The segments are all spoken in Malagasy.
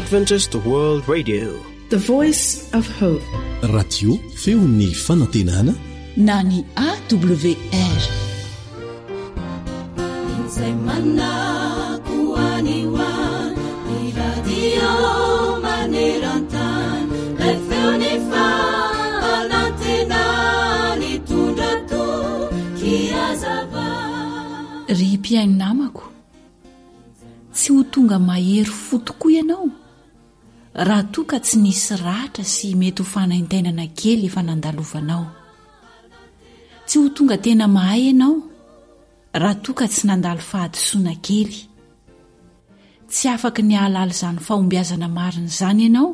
Adventist World Radio. The Voice of Hope. Radio feon'ny fanantenana na ny AWR. Izay manako any ho any, ny radio maneran-tany, ilay feon'ny fanantenana nitondra toky hazava. Ry mpihaino namako, Tsy ho tonga mahery fo tokoa ianao raha toa ka tsy nisy ratra sy mety ho fanaintainana kely efa nandalovanao. Tsy ho tonga tena mahay ianao raha toa ka tsy nandalo fahadisoana kely. Tsy afaky ny hahalala izany fahombiazana marina izany ianao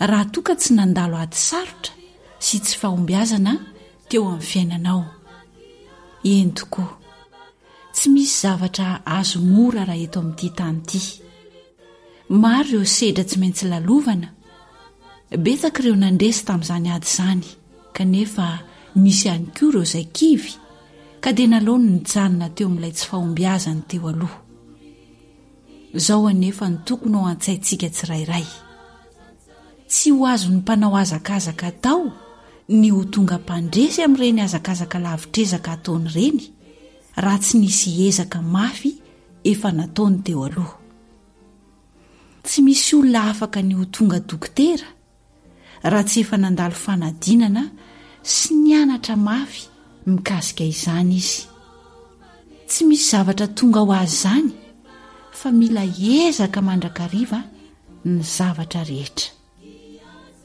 raha toa ka tsy nandalo ady sarotra sy tsy fahombiazana teo amin'ny fiainanao. Eny tokoa, tsy misy zavatra azo mora raha eto amin'ity tany ity. Maro ireo sedra tsy maintsy lalovana. Betsaka ireo nandresy tamin'izany ady izany, kanefa nisy ihany koa ireo izay kivy ka dia naleony nijanona teo amin'ilay tsy fahombiazany teo aloha. Izao anefa no tokony ao an-tsaintsika tsirairay, Tsy ho azon'ny mpanao hazakazaka atao ny ho tonga mpandresy amin'ireny hazakazaka lavitr'ezaka ataony ireny, raha tsy nisy ezaka mafy efa nataony teo aloha. Tsy misy olona afaka ny ho tonga dokotera raha tsy efa nandalo fanadinana sy nianatra mafy mikasika izany izy. Tsy misy zavatra tonga ho azy izany fa mila ezaka mandrakariva ny zavatra rehetra.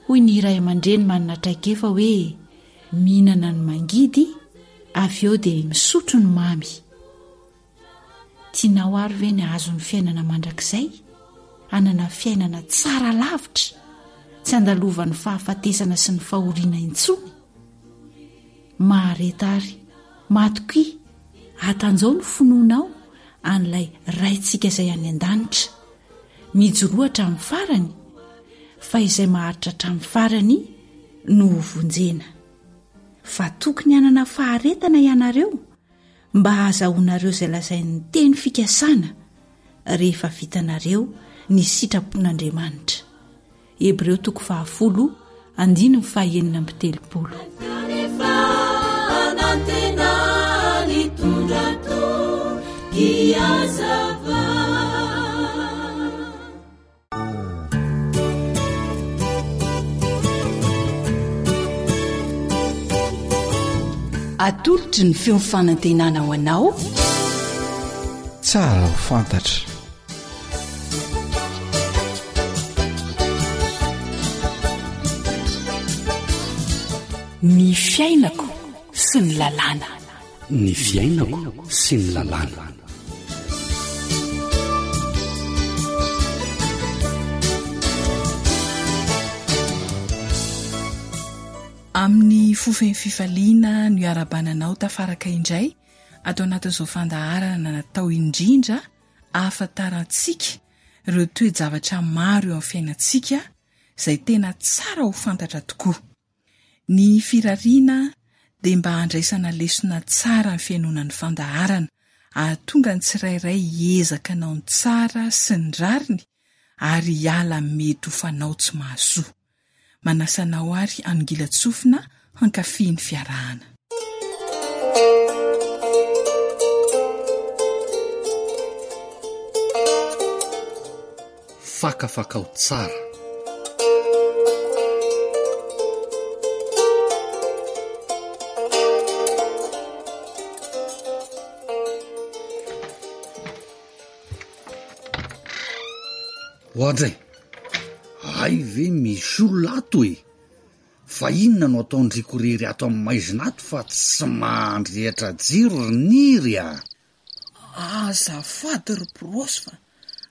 Hoy ny ray aman-dreny manana traikefa hoe mihinana ny mangidy avy eo dia misotro ny mamy. Tianao àry ve ny hahazo ny fiainana mandrakizay, hanana fiainana tsara lavitra, tsy handalovan'ny fahafatesana sy ny fahoriana intsony? Mahareta àry, matokia, hatanjao ny finoanao an'ilay Raintsika izay any an-danitra. Mijoroa hatramin'ny farany, fa izay maharitra hatramin'ny farany no hovonjena. Fa tokony hanana faharetana ianareo mba hahazahoanareo izay lazain'ny teny fikasana rehefa vitanareo ny sitrapon'Andriamanitra. Hebreo toko fahafolo andininy faha-36. Atolotry ny feo fanantenana ho anao. Tsara ho fantatra. Ny fiainako sy ny lalàna. Ny fiainako sy ny lalàna. Amin'ny fo feno fifaliana no iarahabana anao tafaraka indray ato anatin'izao fandaharana natao indrindra ahafantarantsika ireo toe-javatra maro eo amin'ny fiainantsika izay tena tsara ho fantatra tokoa. Ny firariana dia mba handraisana lesona tsara ny fihainoana ny fandaharana, hahatonga ny tsirairay hiezaka hanao ny tsara sy ny rariny ary hiala amin'ny mety ho fanao tsy mahasoa. Manasa anao àry hanongilan-tsofina hankafy ny fiarahana. Fakafakao tsara. Oadray! Hay ve misy olona ato e! Fa inona no ataon-dry korery ato amin'ny maizina ato fa tsy mandrehitra jiro ry Niry a! Azafady ry Brosy fa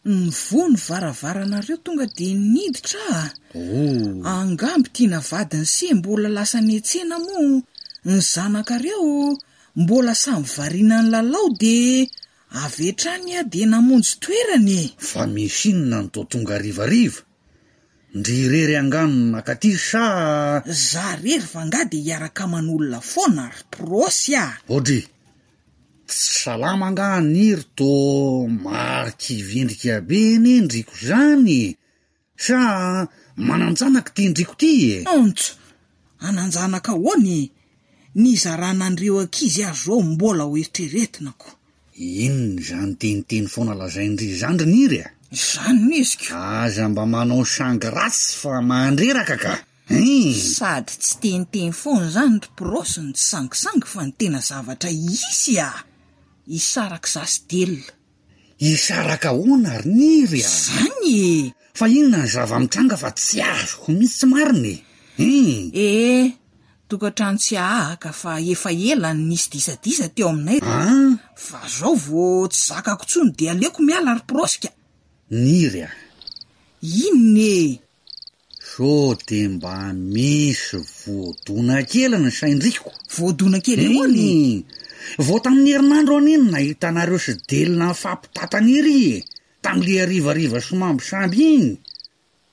nivoha ny varavaranareo tonga dia niditra aho a! Oh! Angambo tiana vadin'i se mbola lasa niantsena moa ny zanakareo mbola samy variana nilalao dia avy hatrany aho dia namonjy toerana e! Fa misy inona no toa tonga harivariva? Ndry irery angaha no nakaty sa? Za rery fa angaha dia hiaraka aman'olona foana ry Prosy a! Audrey, tsy salama angaha Niry tô marikivendrika be anie ndriko zany e! Sa manan-janaka ity ndriko ity e? Ontsa! Hanan-janaka ahoana e? Nizarana an'ireo ankizy aza izao mbola ho eritreretina ko. Inona izany teniteny foana lazain-dry izany ry Niry a? Izany no izy ko. Aza mba manao sangy ratsy fa mandreraka ka! Hein! Sady tsy teniteny foana izany ry Prose no tsy sangisangy fa ny tena zavatra hisy a! Hisaraka za sy Del. Hisaraka ahoana ry Niry a? Izany e! Fa inona ny zava-mitranga fa tsy azoko mihitsy marina e! Hein! Ee, tokantrano tsy ahahaka fa efa ela no nisy disadisa teo aminay An! fa zao vao tsy zakako intsony dia aleoko miala ry Prose ka! Niry a! Inona e! Sao dia mba misy voadona kely ny sain-driko? Voadona kely ahoana e? Eny, vao tamin'ny herinandro anie no nahita anareo sy Delina nifampitatana ery e, tamin'ilay harivariva somambisamby iny.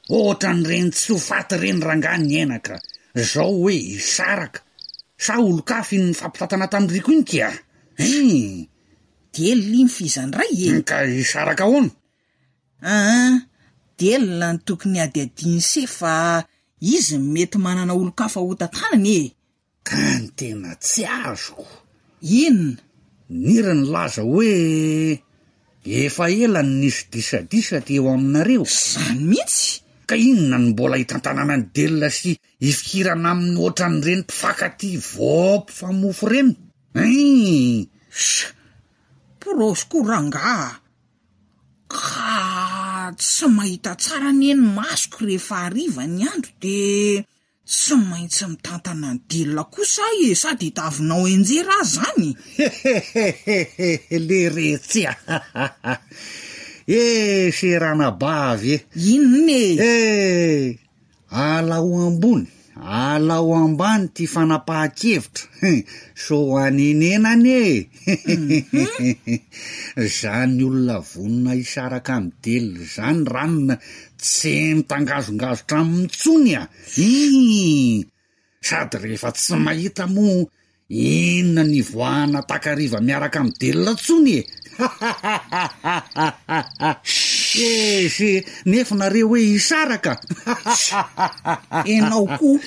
Ohatran'ireny tsy ho faty ireny rangahy niaina ka zao hoe hisaraka. Sa olon-kafa iny nifampitatana tamin-driko iny kia? Hein! Delina iny f'izandray e! Ka hisaraka ahoana? Aa Del no tokony hadihadian'i se fa izy no mety manana olon-kafa ho tantanany e! Ka ny tena tsy azoko. Inona? Niry nilaza hoe efa ela no nisy disadisa teo aminareo. Izany mihitsy! Ka inona no mbola hitantanana an'i Del sy hifikirana aminy ohatran'ireny mpifankatia vao mpifamofo ireny? Hein! Sa! Porosy koa rangaha! Ka tsy mahita tsara anie ny masoko rehefa hariva ny andro de tsy maintsy mitantana ny deal kosa aho e, sa de tavinao enjera aho zany? Hehehehe leretsy a! Eh se ranabavy e! Inona e? Eh! Alao ambony, alao ambany ty fanapahan-kevitra hein, sao hanenenana e! Zany olona vonona hisaraka amin'i Del zany ranona tsy mitangazongazotra aminy intsony a! Hii! Sady rehefa tsy mahita moa Inona ny hivoahana takariva miaraka amin'i Del tsony e! Hahahahahaha! Ehe! Nefa nareo hoe hisaraka! Hahahahaha! Enao koa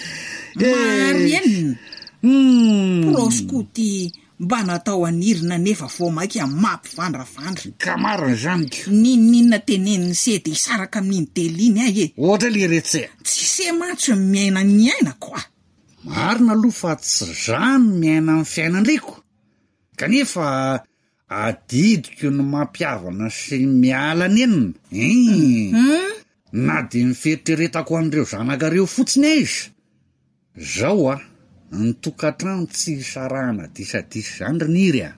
marenina! Humm! Prosy koa ty mba natao hanirina nefa vao maika mampivandravandra. Ka marina izany ko! N'inon'inona tenenin'i se de hisaraka amin'iny Del iny aho e! Ohatra leretsy e! Tsy se mantsy no miaina ny ainako a! Marina aloha fa tsy za no miaina ny fiainan-driko, kanefa adidiko ny mampihavana sy miala nenina ein! Na dia ny fieritreretako an'ireo zanakareo fotsiny aiza! Zao a, ny tokantrano tsy hisarahana disadisa izany ry Niry a!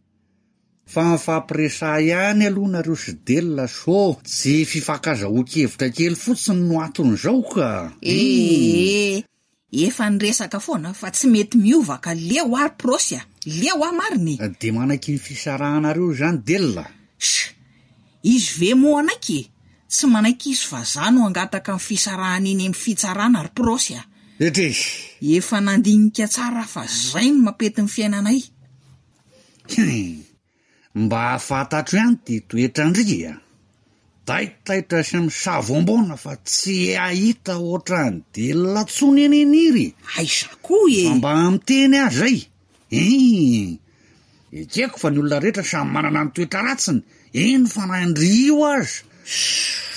Fa mifampiresaha ihany aloha nareo sy Del so tsy fifankazahoan-kevitra kely fotsiny no anton'izao ka! Ee, Efa niresaka foana fa tsy mety miova ka leo aho ry Prosy a! Leo aho marina e! Dia manaiky ny fisarahanareo izany Del a? Sh! Izy ve moa hanaiky e? Tsy manaiky izy fa za no hangataka ny fisarahana eny amin'ny fitsarana ry Prosy a! Etresh! Efa nandinika tsara aho fa zay no mampety ny fiainanay. Hum! Mba fantatro ihany ty toetran-dry a! Taitaitra sy misavoamboana fa tsy hahita ohatran'i Del tsony anie Niry e! Aiza koa e! Fa mba miteny aho zay! Hein! Ekeko fa ny olona rehetra samy manana ny toetra ratsiny, eny fa na ndry io aza!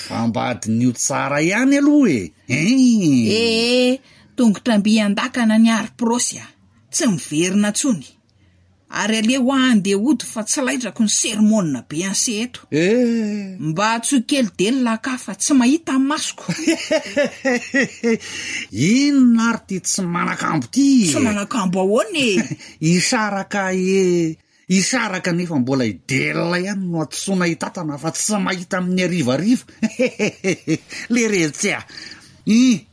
Fa mba diniho tsara ihany aloha e! Hein! Ee, tongotra mby an-dakana ny ary prosy a! Tsy miverina tsony! Ary aleo aho handeha hody fa tsy laitrako ny sermona be anse eto. Eh! Mba antsoy kely Del aka fa tsy mahita ny masoko. Inona ary ty tsy manakambo ty e? Tsy manakambo ahoana e? Hisaraka e! Hisaraka nefa mbola i Del ihany no antsoina hitatana fa tsy mahita amin'ny harivariva. Leretsy a! I!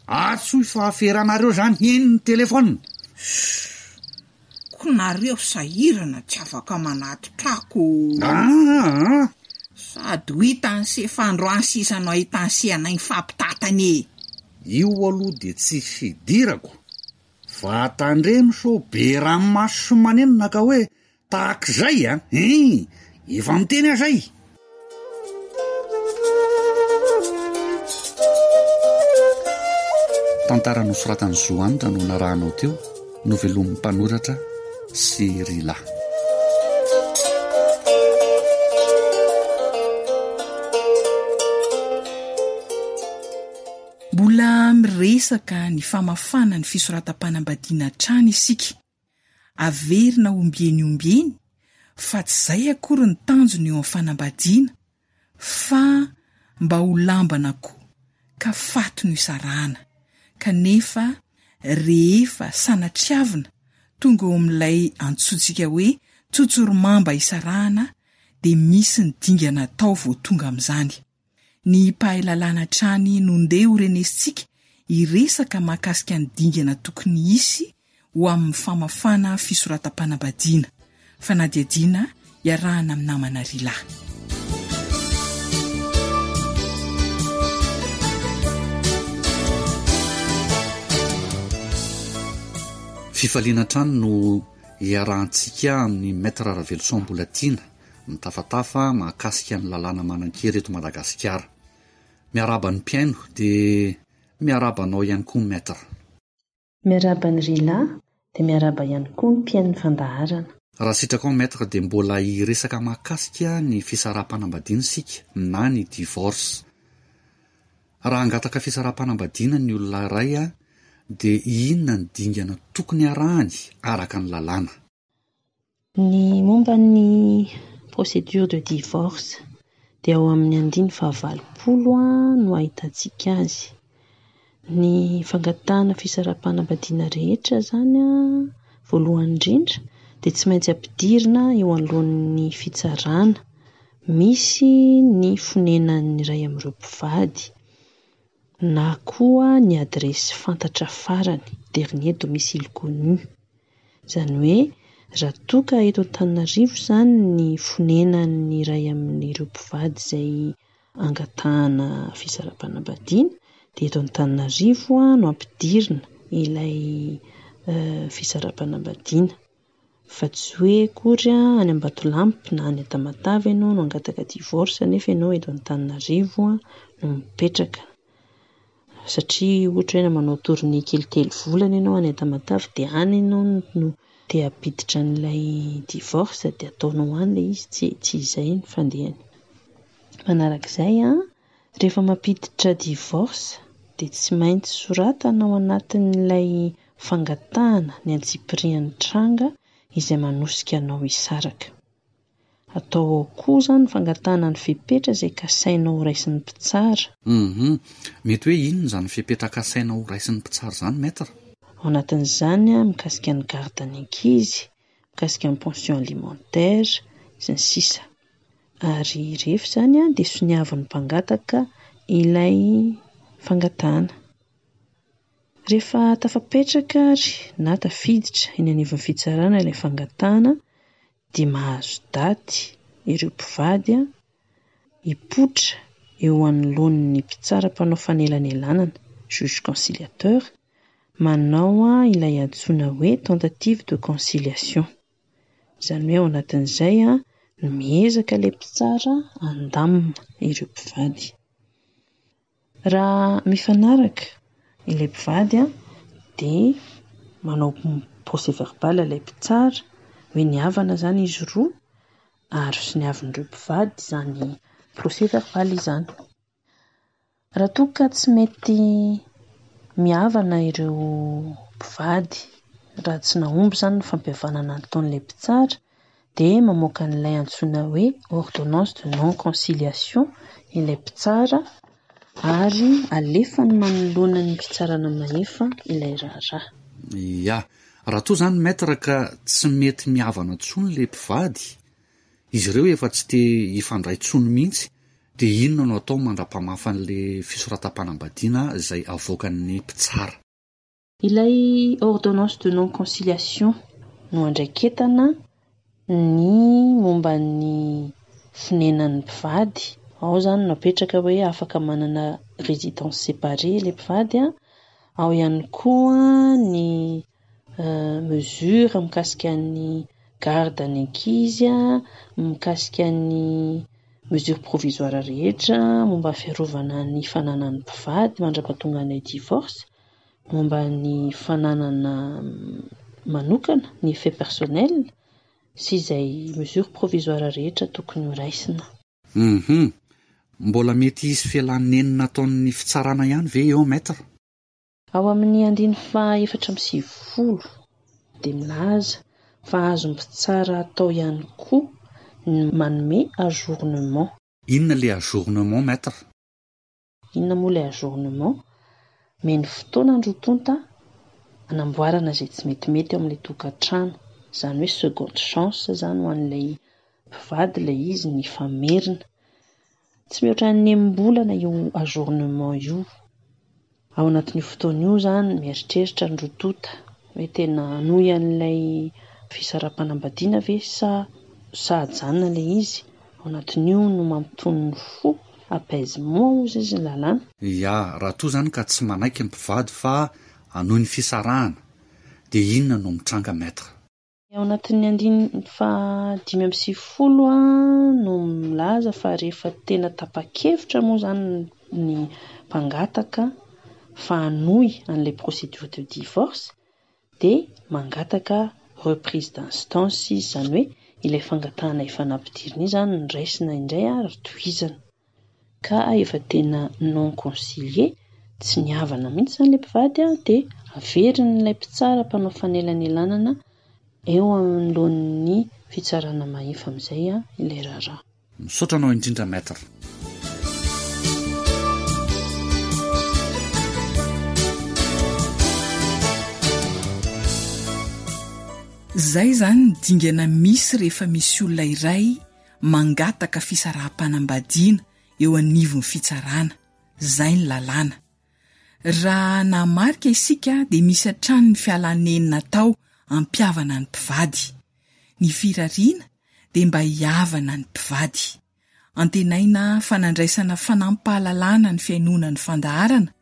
Antsoy fa feranareo zany iny ny telephone. Shh! Ko nareo sahirana tsy afaka manatitra ahy ko. Aa! Sady ho hitan'i se fandroany sisa no ahitan'i se anay mifampitatana e! Io aloha dia tsisy idirako fa tandremo sao be ranomaso sy manenina ka hoe tahak'izay a! Hein! Efa miteny aho zay! Tantara nosoratan'i Zo Hanitra no narahanao teo, novelomin'ny mpanoratra sy Rila. Mbola miresaka ny famafana ny fisoratam-panambadiana hatrany isika. Averina ombieny ombieny fa tsy izay akory ny tanjona eo amin'ny fanambadiana fa mba ho lamban'akoho ka faty no isarahana. Kanefa rehefa sanatriavina tonga eo amin'ilay antsointsika hoe tsotsorimamba isarahana dia misy ny dingana atao vao tonga amin'izany. Ny mpahay lalàna hatrany no ndeha ho renesintsika hiresaka mahakasika ny dingana tokony hisy ho amin'ny famafana fisoratam-panambadiana. Fanadihadiana iarahana amin'ny namana Rila. Fifaliana hatrany no iarahantsika amin'i Maître Raveloson Mbolatiana, Mitafatafa mahakasika ny lalàna manan-kery eto Madagasikara. Miarahaba ny mpihaino dia miarahaba anao ihany koa Maître. Miarahaba an'i Rila dia miarahaba ihany koa ny mpihaino ny fandaharana. Raha sitrakao Maître dia mbola hiresaka mahakasika ny fisaraham-panambadiana isika na ny divorce. Raha hangataka fisaraham-panambadiana ny olona iray dia inona ny dingana tokony arahany araka ny lalàna? Ny momba ny procédure de divorce dia ao amin'ny andininy fahavalopolo no ahitantsika azy. Ny fangatahana fisaraham-panambadiana rehetra izany voalohany indrindra dia tsy maintsy ampidirina eo anoloan'ny fitsarana misy ny fonenan'ny iray amin'ireo mpivady na koa ny adiresy fantatra farany, dernier domicile connu. Izany hoe raha toa ka eto Antananarivo izany ny fonenan'ny iray amin'ireo mpivady izay angatahana fisaraham-panambadiana dia eto Antananarivo no ampidirina ilay fisaraham-panambadiana fa tsy hoe akory any Ambatolampy na any Tamatave ianao no hangataka divorce nefa ianao eto Antananarivo no mipetraka. Satria ohatra hoe manao tournée kely telo volana ianao any Tamatave dia any ianao no te hampiditra an'ilay divorce dia ataonao any ilay izy, tsy tsy izay ny fandehany. Manarak'izay an, rehefa mampiditra divorce dia tsy maintsy soratana ao anatin'ilay fangatahana ny antsipirian'ny tranga izay manosika anao hisaraka. Atao ao koa izany ny fangatahana ny fepetra izay kasainao ho raisin'ny mpitsara. Hum. Mety hoe inona izany fepetra kasaina ho raisin'ny mpitsara izany Maître? Ao anatin'izany mikasika ny garde ny ankizy, mikasika ny pension alimentaire, sy ny sisa. Ary rehefa izany dia soniavin'ny mpangataka ilay fangatahana. Rehefa tafapetraka ary na tafiditra eny anivon'ny fitsarana ilay fangatahana dia mahazo daty ireo mpivady hipoitra eo anoloan'ny mpitsara mpanao fanelanelanana, juge conciliateur, manao ilay antsoina hoe tentative de conciliation. Izany hoe ao anatin'izay no miezaka ilay mpitsara handamina ireo mpivady. Raha mifanaraka ilay mpivady dia manao procès verbal ilay mpitsara hoe nihavana izany izy roa ary soniavin'ireo mpivady izany procès verbal izany. Raha toa ka tsy mety mihavana ireo mpivady, raha tsy nahomby izany ny fampihavanana nataon'ilay mpitsara dia mamoaka an'ilay antsoina hoe ordonnance de non conciliation ilay mpitsara ary alefany manoloana ny fitsarana mahefa ilay raharaha. Ya, raha toa izany Maître ka tsy mety mihavana intsony ilay mpivady, izy ireo efa tsy te hifandray intsony mihitsy, dia inona no atao mandra-pamafa an'ilay fisoratam-panambadiana izay avoakan'ny mpitsara? Ilay ordonnance de non conciliation no andraiketana ny momba ny fonenan'ny mpivady, ao izany no apetraka hoe afaka manana résidence séparée ilay mpivady, ao ihany koa ny mesure mikasika ny garde ny ankizy, mikasika ny mesure provisoire rehetra momba ny fiarovana ny fananan'ny mpivady mandra-pahatongan'ilay divorce. momba ny fananana manokana, ny effet personnel, sy izay mesures provisoires rehetra tokony horaisina. Hum. Mbola mety hisy fialan'nenina ataon'ny fitsarana ihany ve eo Maître? Ao amin'ny andininy faha 94 dia milaza fa azon'ny mpitsara atao ihany koa ny manome ajournement. Inona ilay ajournement Maître? Inona moa ilay ajournement? Omeny fotoana ny roa tonta hanamboarana izay tsy metimety ao amin'ilay tokantrano. Izany hoe seconde chance izany ho an'ilay mpivady ilay izy nifamerina. Tsy mihoatra ny enim-bolana io ajournement io. Ao anatin'io fotoana io izany mieritreritra ny roa tonta hoe tena hanohy an'ilay fisaraham-panambadiana ve sa sa hajanona ilay izy. Ao anatin'io no mampitony ny fo, apaisement hozy izy ny lalàna. Ya, raha toa izany ka tsy manaiky ny mpivady fa hanohy ny fisarahana dia inona no mitranga Maître? Ao anatin'ny andininy faha 95 no milaza fa rehefa tena tapa-kevitra moa izany ny mpangataka fa hanohy an'ilay procédure de divorce dia mangataka reprise d'instance izy, izany hoe ilay fangatahana efa nampidirina iny izany no raisina indray ary tohizana. Ka efa tena non concilier, tsy nihavana mihitsy izany ilay mpivady dia averin'ilay mpitsara mpanao fanelanelanana eo anoloan'ny fitsarana mahefa amin'izay ilay raharaha. Misaotra anao indrindra Maître. Izay izany ny dingana misy rehefa misy olona iray mangataka fisaraham-panambadiana eo anivon'ny fitsarana, izay ny lalàna. Raha nahamarika isika dia misy hatrany ny fialanenina atao hampihavana ny mpivady. Ny firariana dia mba hihavana ny mpivady. Antenaina fa nandraisana fanampim-pahalalana ny fihainoana ny fandaharana,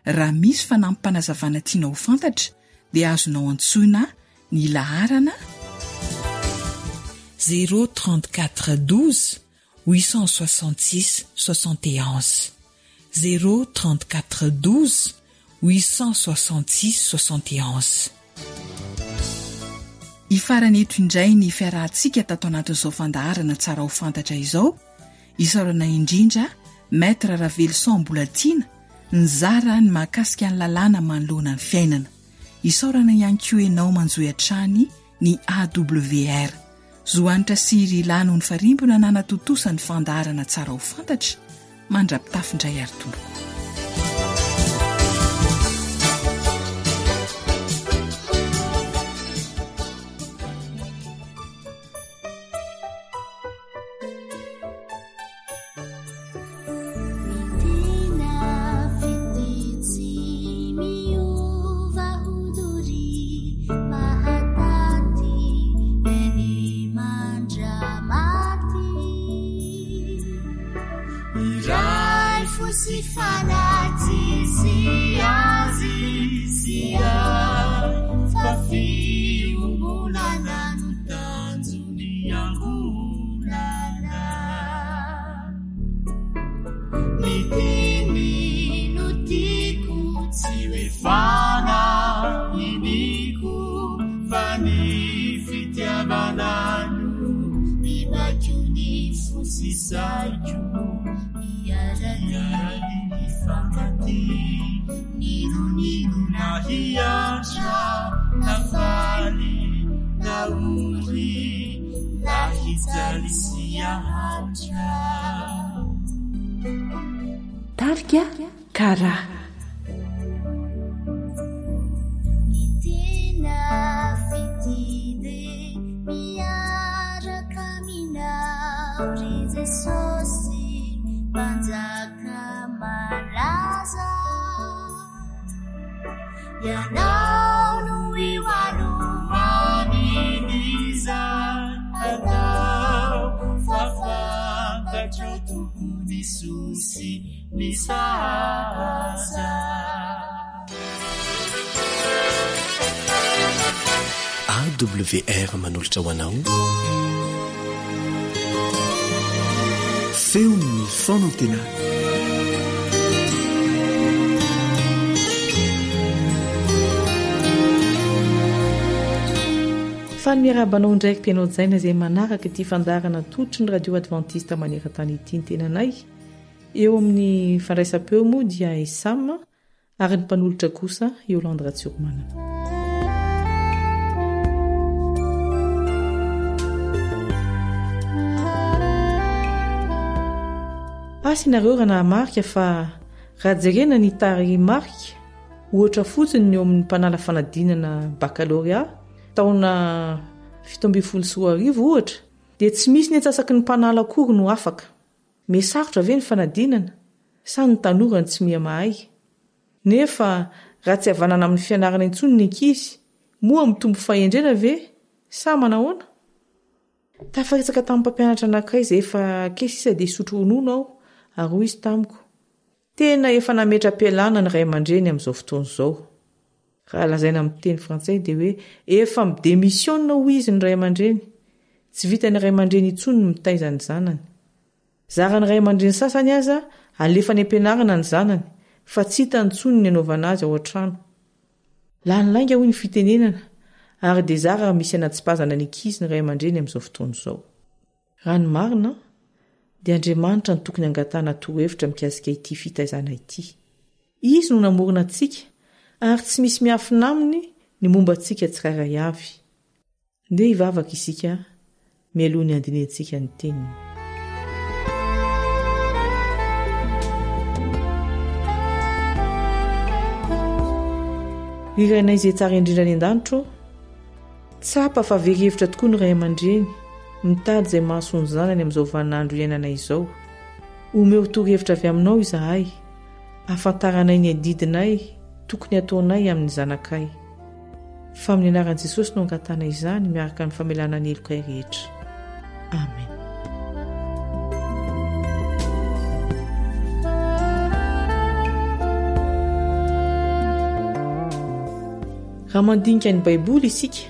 raha misy fanampim-panazavana tianao ho fantatra dia azonao antsoina ny laharana, 0 34 12 866 71, 0 34 12 866 71. Hifarana eto indray ny fiarahantsika tato anatin'izao fandaharana Tsara ho fantatra izao. Isaorana indrindra Maître Raveloson Mbolatiana nizara ny mahakasika ny lalàna manoloana ny fiainana. Isaorana ihany koa ianao manjohy hatrany ny AWR. Zo Hanitra sy Rila no nifarimbona nanatontosa ny fandaharana Tsara ho fantatra, mandra-pitafy indray ary tompoko. Tarika Kara. Ny tena fitia dia miaraka aminao ry Jesosy Mpanjaka malaza. Ianao no eo alohan'Iza atao fa fantatrao Tompo ny soa sy ny sahaza. AWR manolotra ho anao Feon'ny fanantenana. Faly miarahaba anao indray ry mpianao jaina izay manaraka ity fandaharana atolotry ny radio adventiste maneran-tany ity ny tenanay. Eo amin'ny fandraisam-peo moa dia i Sam ary ny mpanolotra kosa Yolande Ratsiromanana. Asa ianareo raha nahamarika fa raha jerena ny tarehimarika, ohatra fotsiny ny eo amin'ny mpanala fanadinana bakalorea taona 2017 ohatra, dia tsy misy ny antsasaky ny mpanala akory no afaka. Miha sarotra ve ny fanadinana sa ny tanora no tsy miha mahay? Nefa raha tsy havanana amin'ny fianarana intsony ny ankizy, moa mitombo fahendrena ve sa manahoana? Tafaresaka tamin'ny mpampianatra anankiray izay efa kely sisa dia hisotro ronono aho ary hoy izy tamiko, Tena efa nametra-pialana ny ray aman-dreny amin'izao fotoana izao. Raha lazaina amin'ny teny frantsay dia hoe efa mi-demisiona hoy izy ny ray aman-dreny. Tsy vitan'ny ray aman-dreny intsony ny mitaiza ny zanany. Zaran'ny ray aman-dreny sasany aza alefa any am-pianarana ny zanany fa tsy hitany intsony ny anaovana azy ao an-trano. Lany lainga hoy ny fitenenana ary dia zara raha misy anatsipazana ny ankizy ny ray aman-dreny amin'izao fotoana izao. Raha ny marina dia Andriamanitra no tokony hangatahana torohevitra mikasika ity fitaizana ity. Izy no namorona antsika ary tsy misy miafina aminy ny momba antsika tsirairay avy. Ndeha hivavaka isika mialoha ny handinihantsika ny Teniny. Ry Rainay izay tsara indrindra any an-danitra ô, tsapa fa very hevitra tokoa ny ray aman-dreny mitady izay mahasoa ny zanany amin'izao vaninandro iainanay izao. Omeo torohevitra avy aminao izahay, ahafantaranay ny adidinay tokony hataonay amin'ny zanakay. Fa amin'ny anaran'i Jesosy no angatahana izany miaraka amin'ny famelana ny helokay rehetra. Amen. Raha mandinika ny Baiboly isika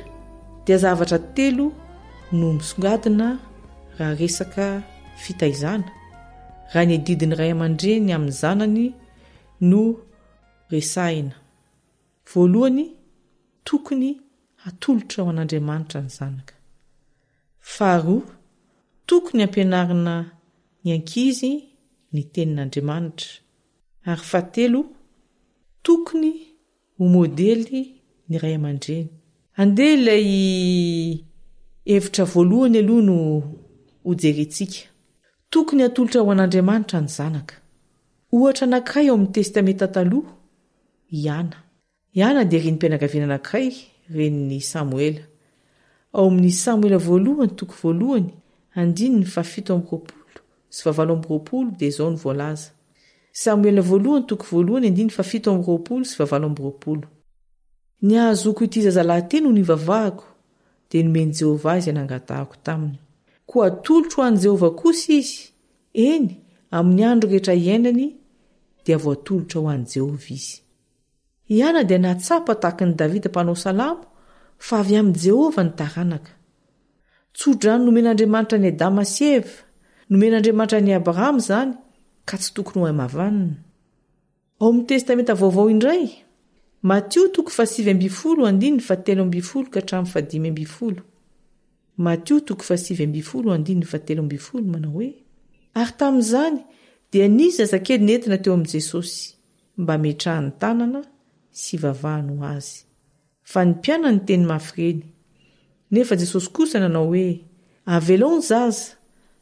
dia zavatra telo no misongadina raha resaka fitaizana, raha ny adidin'ny ray aman-dreny amin'ny zanany no resahina. Voalohany, tokony hatolotra ho an'Andriamanitra ny zanaka. Faharoa, tokony hampianarina ny ankizy ny Tenin'Andriamanitra. Ary fahatelo, tokony ho modely ny ray aman-dreny. Andeha ilay hevitra voalohany aloha no hojerentsika. Tokony hatolotra ho an'Andriamanitra ny zanaka. Ohatra anankiray ao amin'ny Testamenta Taloha i Ana. I Ana dia renim-pianakaviana anankiray, renin'i Samoela. Ao amin'ny Samoela voalohany toko voalohany, andininy fahafito amby roapolo sy fahavalo amby roapolo dia izao no voalaza, Samoela voalohany toko voalohany andininy fahafito amby roapolo sy fahavalo amby roapolo. Ny hahazoako ity zazalahy ity no nivavahako, dia nomen'i Jehovah ahy izay nangatahako taminy. Koa atolotro ho an'i Jehovah kosa izy, eny, amin'ny andro rehetra iainany dia voatolotra ho an'i Jehovah izy. I Hana dia nahatsapa tahaka an'i Davida mpanao salamo fa avy amin'i Jehovah ny taranaka. Tsodrano nomen'Andriamanitra an'i Adama sy Eva, nomen'Andriamanitra an'i Abrahama izany ka tsy tokony hohaimavanina. Ao amin'ny Testamenta Vaovao indray, Matio toko fahasivy ambin'ny folo andininy fahatelo ambin'ny folo ka hatramin'ny fahadimy ambin'ny folo. Matio toko fahasivy ambin'ny folo andininy fahatelo ambin'ny folo manao hoe, Ary tamin'izany dia nisy zazakely nentina teo amin'i Jesosy, mba hametrahany tanana sy hivavahany ho azy. Fa ny mpianany niteny mafy reny. Nefa Jesosy kosa nanao hoe, Avelao ny zaza,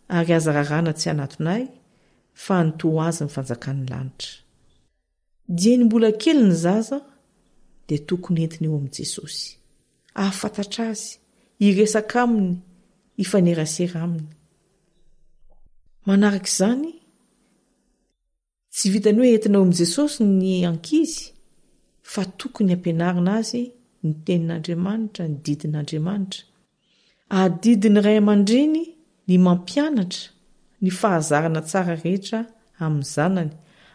ary aza raràna tsy hanatona Ahy, fa hanoto ho azy ny fanjakan'ny lanitra. Dieny mbola kely ny zaza, dia tokony entina eo amin'i Jesosy. Hahafantatra Azy, hiresaka Aminy, hifanerasera Aminy. Manaraka izany, Tsy vitan'ny hoe entina eo amin'i Jesosy ny ankizy fa tokony hampianarina azy ny tenin'Andriamanitra, ny didin'Andriamanitra. Adidin'ny ray aman-dreny ny mampianatra ny fahazarana tsara rehetra amin'ny zanany,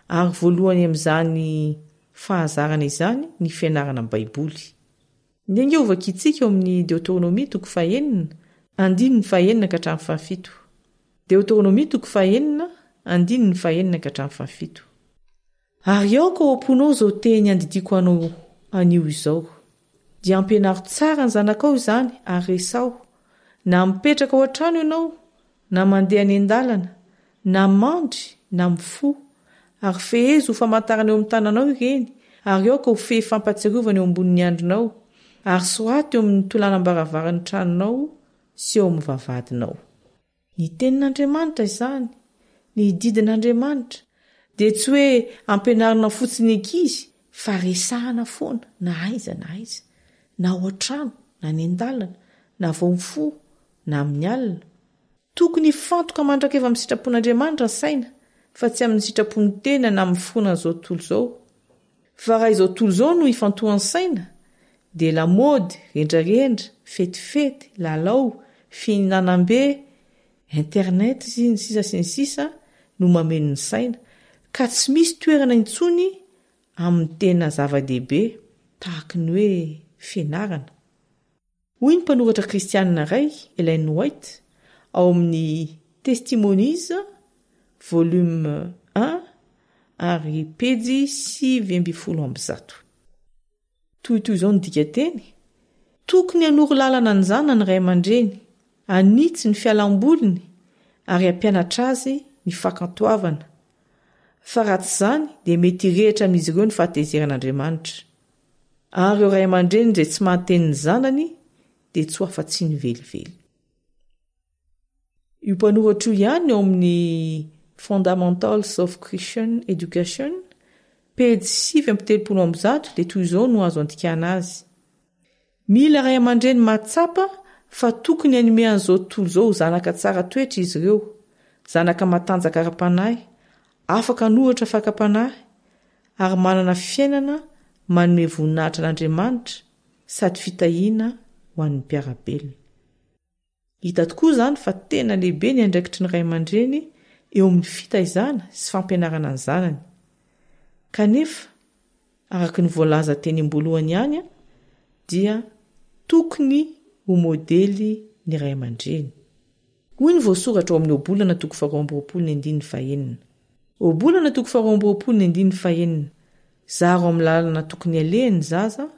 ary voalohany amin'izany fahazarana izany ny fianarana Baiboly. Ndeha ange hovakintsika ao amin'ny Deoteronomia toko fahenina, andininy fahenina ka hatramin'ny fahafito. Deoteronomia toko fahenina, andininy fahenina ka hatramin'ny fahafito. Ary aoka ao am-ponao izao teny andidiako anao anio izao. Dia ampianaro tsara ny zanakao izany ary resaho, na mipetraka ao an-trano ianao, na mandeha any an-dalana, na mandry, na mifoha. Ary fehezo ho famantarana eo amin'ny tananao ireny, ary aoka ho fehy fampahatsiarovana eo ambonin'ny andrinao, ary soraty eo amin'ny tolanam-baravaran'ny tranonao sy eo amin'ny vavahadinao. Ny Tenin'Andriamanitra izany, ny didin'Andriamanitra, dia tsy hoe ampianarina fotsiny ny ankizy fa resahana foana na aiza na aiza, na ao an-trano, na any an-dalana, na vao mifoha, na amin'ny alina. Tokony hifantoka mandrakariva amin'ny sitrapon'Andriamanitra ny saina fa tsy amin'ny sitrapon'ny tena na amin'ny fironan'izao tontolo izao. Fa raha izao tontolo izao no ifantohan'ny saina, dia lamaody, rendrarendra, fetifety, lalao, fihinanam-be, internet, sy ny sisa sy ny sisa no mameno ny saina, ka tsy misy toerana intsony amin'ny tena zava-dehibe, tahaky ny hoe fianarana. Hoy ny mpanoratra kristianina iray, Ellen White, ao amin'ny Testimonies, Volume I, ary pejy 119. Tohitoy izao ny dikanteny, Tokony hanoro lalana ny zanany ny ray aman-dreny, hanitsy ny fialam-boliny ary hampianatra azy ny fakantoavana, fa raha tsy izany dia mety hirehitra amin'izy ireo ny fahatezeran'Andriamanitra. Ary ireo ray aman-dreny izay tsy mahateny ny zanany dia tsy ho afa-tsiny velively. Io mpanoratra io ihany ao amin'ny Fundamentals of Christian Education, pejy 139 dia toy izao no azo andikana azy, Mila ray aman-dreny mahatsapa fa tokony hanome an'izao tontolo izao ho zanaka tsara toetra izy ireo, zanaka matanjaka ara-panahy, afaka hanohitra fakam-panahy, ary manana fiainana manome voninahitra an'Andriamanitra sady fitahiana ho an'ny mpiara-belona. Hita tokoa izany fa tena lehibe ny andraikitry ny ray aman-dreny eo amin'ny fitaizana sy fampianarana ny zanany. Kanefa, araka ny voalaza teny am-boalohany ihany, dia tokony ho modely ny ray aman-dreny. Hoy ny voasoratra ao amin'ny Ohabolana toko faharoa amby roapolo ny andininy fahenina. Ohabolana toko faharoa amby roapolo ny andininy fahenina, Zaro amin'ny lalana tokony halehany ny zaza,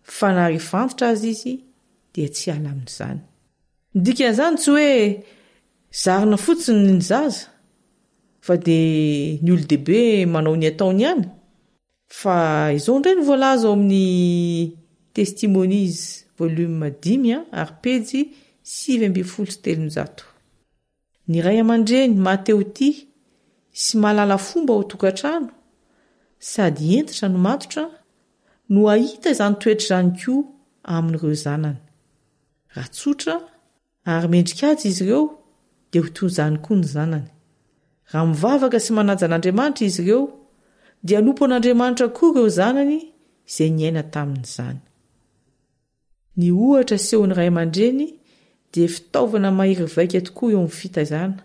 fa na rehefa antitra aza izy dia tsy hiala amin'izany. Ny dikan'izany tsy hoe zarina fotsiny ny zaza fa dia ny olon-dehibe manao ny ataony ihany fa izao indray no voalaza ao amin'ny Testimonies volume dimy ary pejy 319. Ny ray aman-dreny maha-te-ho-tia sy mahalala fomba ao an-tokantrano, sady hentitra no matotra, no hahita izany toetra izany koa amin'ireo zanany. Raha tsotra ary mendri-kaja izy ireo, dia ho toy izany koa ny zanany. Raha mivavaka sy manaja an'Andriamanitra izy ireo, dia hanompo an'Andriamanitra koa ireo zanany izay niaina tamin'izany. Ny ohatra asehon'ny ray aman-dreny dia fitaovana mahery vaika tokoa eo amin'ny fitaizana.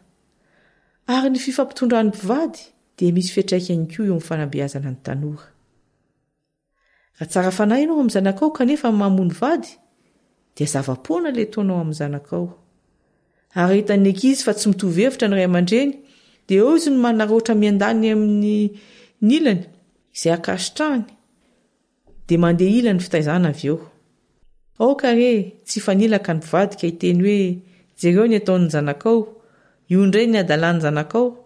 Ary ny fifampitondran'ny mpivady dia misy fiantraikany koa eo amin'ny fanabeazana ny tanora. Raha tsara fanahy ianao amin'ny zanakao kanefa mamono vady, dia zava-poana ilay ataonao amin'ny zanakao. Ary raha hitan'ny ankizy fa tsy mitovy hevitra ny ray aman-dreny, dia eo izy no manaraotra miandany amin'ny ny ilany, izay ankasitrahany. Dia mandeha ila ny fitaizana avy eo. Aoka re tsy hifanilaka ny mpivady ka hiteny hoe jereo ny ataon'ny zanakao, io indray ny hadalan'ny zanakao,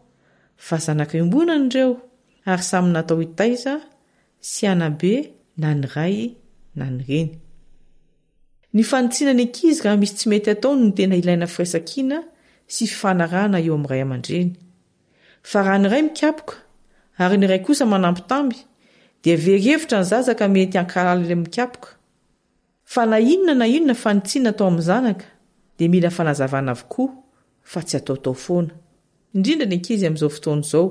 fa zanaka iombonana ireo ary samy natao hitaiza sy hanabe na ny ray na ny reny. Ny fanitsiana ny ankizy raha misy tsy mety ataony no tena ilaina firaisankina sy fifanarahana eo amin'ny ray aman-dreny. Fa raha ny iray mikapoka ary ny iray kosa manambitamby dia very hevitra ny zaza ka mety hankahala ilay mikapoka. Fa na inona na inona fanitsiana atao amin'ny zanaka dia mila fanazavana avokoa fa tsy ataotao foana. Indrindra ny ankizy amin'izao fotoana izao,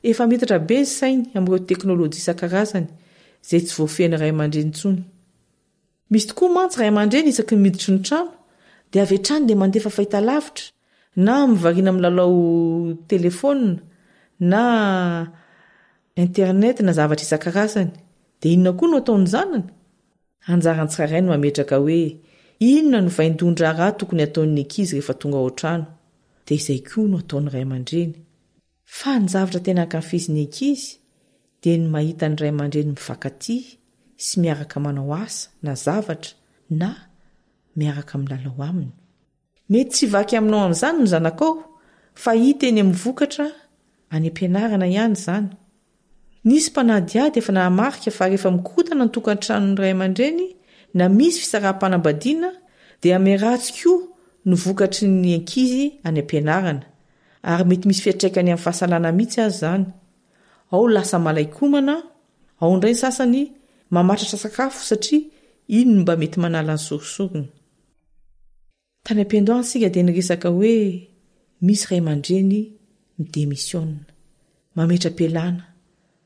efa miitatra be ny sainy amin'ireo teknolojia isan-karazany izay tsy voafehin'ny ray aman-dreny intsony. Misy tokoa mantsy ray aman-dreny isaky ny miditry ny trano dia avy hatrany dia mandefa fahitalavitra na mivarina milalao telefaonina na internet na zavatra isan-karazany. Dia inona koa no ataon'ny zanany? Anjaran'ny tsirairay no mametraka hoe inona no vaindohan-draharaha tokony hataon'ny ankizy rehefa tonga ao an-trano. Dia izay koa no ataon'ny ray aman-dreny. Fa ny zavatra tena ankafizin'ny ankizy dia ny mahita ny ray aman-dreny mifankatia sy miaraka manao asa na zavatra. na miaraka milalao aminy. Mety tsy hivaky aminao amin'izany ny zanakao fa hita eny amin'ny vokatra any am-pianarana ihany izany. Nisy mpanadihady efa nahamarika fa rehefa mikorontana ny tokantranon'ny ray aman-dreny na misy fisaraham-panambadiana dia miharatsy koa ny vokatry ny ankizy any am-pianarana ary mety misy fiantraikany amin'ny fahasalana mihitsy aza izany. Ao lasa malain-komana, ao indray ny sasany mamatratra sakafo satria iny no mba mety manala ny sorisoriny. Tany am-piandohana isika dia niresaka hoe misy ray aman-dreny midemisiona, mametra-pialana,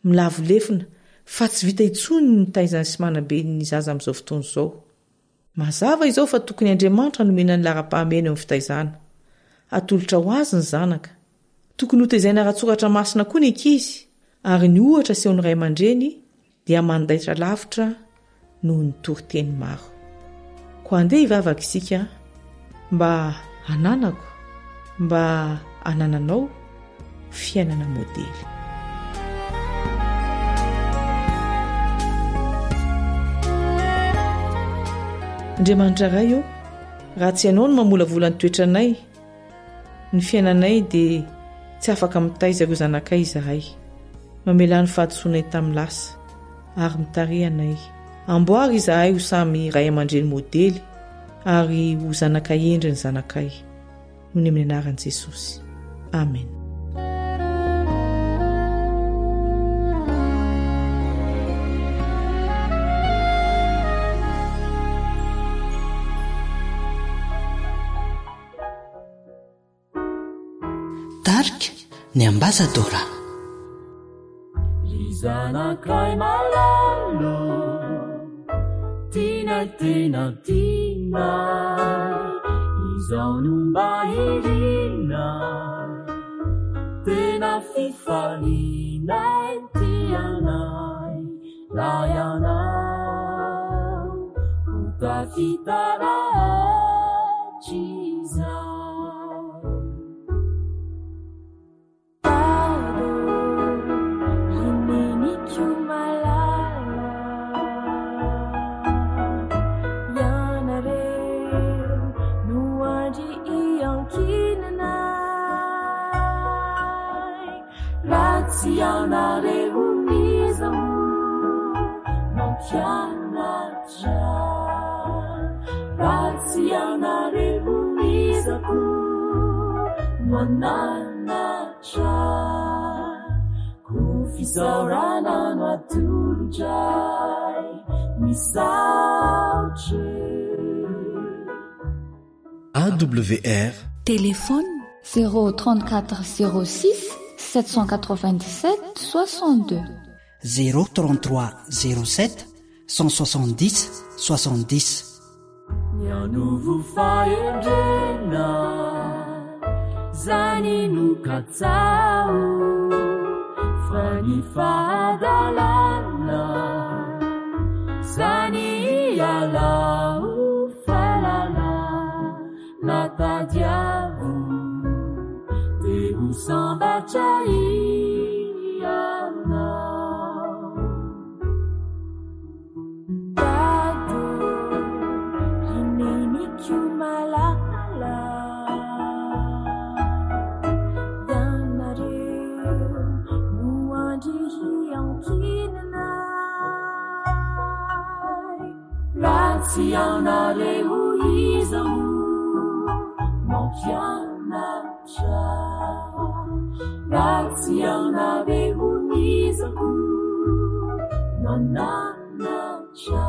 milavo lefona fa tsy vita intsony ny mitaiza sy manabe ny zaza amin'izao fotoana izao. Mazava izao fa tokony Andriamanitra no omena ny laharam-pahamehana eo amin'ny fitaizana. Atolotra ho azy ny zanaka. Tokony hotezaina ara-tsoratra masina koa ny ankizy ary ny ohatra asehon'ny ray aman-dreny dia mandaitra lavitra noho ny toriteny maro. Koa andeha hivavaka isika mba hananako, mba hanananao fiainana modely. Andriamanitra Ray ô, raha tsy Ianao no mamolavola ny toetranay, Ny fiainanay dia tsy afaka mitaiza ireo zanakay izahay. Mamelà ny fahadisoanay tamin'ny lasa ary mitariha anay. Amboary izahay ho samy ray aman-dreny modely ary ho zanaka hendry ny zanakay. Noho ny amin'ny anaran'i Jesosy. Amen. Tarika ny Ambasadora. Ry zanakay malala Tianay tena tianay Izao no mba irinay Tena fifalianay Tianay Raha ianao ho tafita rahatrizay. Dada ô, ry neniko malala, ianareo no andry iankinanay. Raha tsy ianareo iza moa mampianatra? Raha tsy ianareo iza koa no hananatra? Koa fisaorana no atolotray, misaotra. AWR. Téléphone 0 34 06 797 62. 0 33 07 170 70. Ny hanovo fahendrena, zany no katsaho, fa ny fahadalana, zany ialao. Fahalalana tadiavo dia ho sambatra ianao. Dada ô, ry neniko malala, ianareo no andry hiankinanay. Raha tsy ianareo iza moa mampianatra? Raha tsy ianareo iza koa mananatra?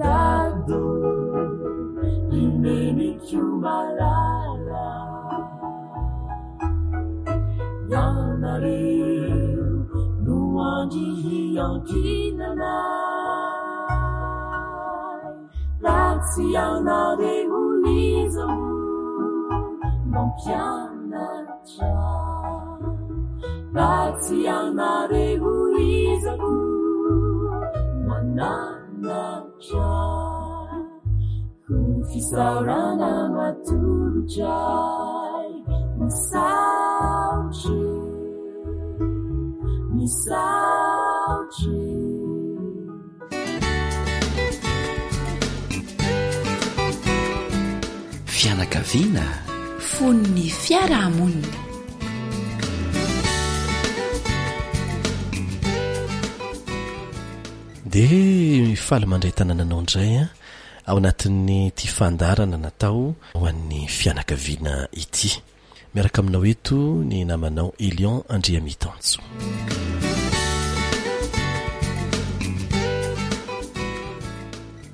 Dada ô, ry neniko malala, ianareo no andry hiankinana. Raha tsy ianareo iza moa mampianatra? Raha tsy ianareo iza koa mananatra? Ho fisaorana no atolotray, misaotra, misaotra. fianakaviana. Fon'ny fiarahamonina. Dia faly mandray tanana anao indray an, ao anatin'ity fandaharana natao ho an'ny fianakaviana ity. Miaraka aminao eto ny namanao Elion Andriamitanjo.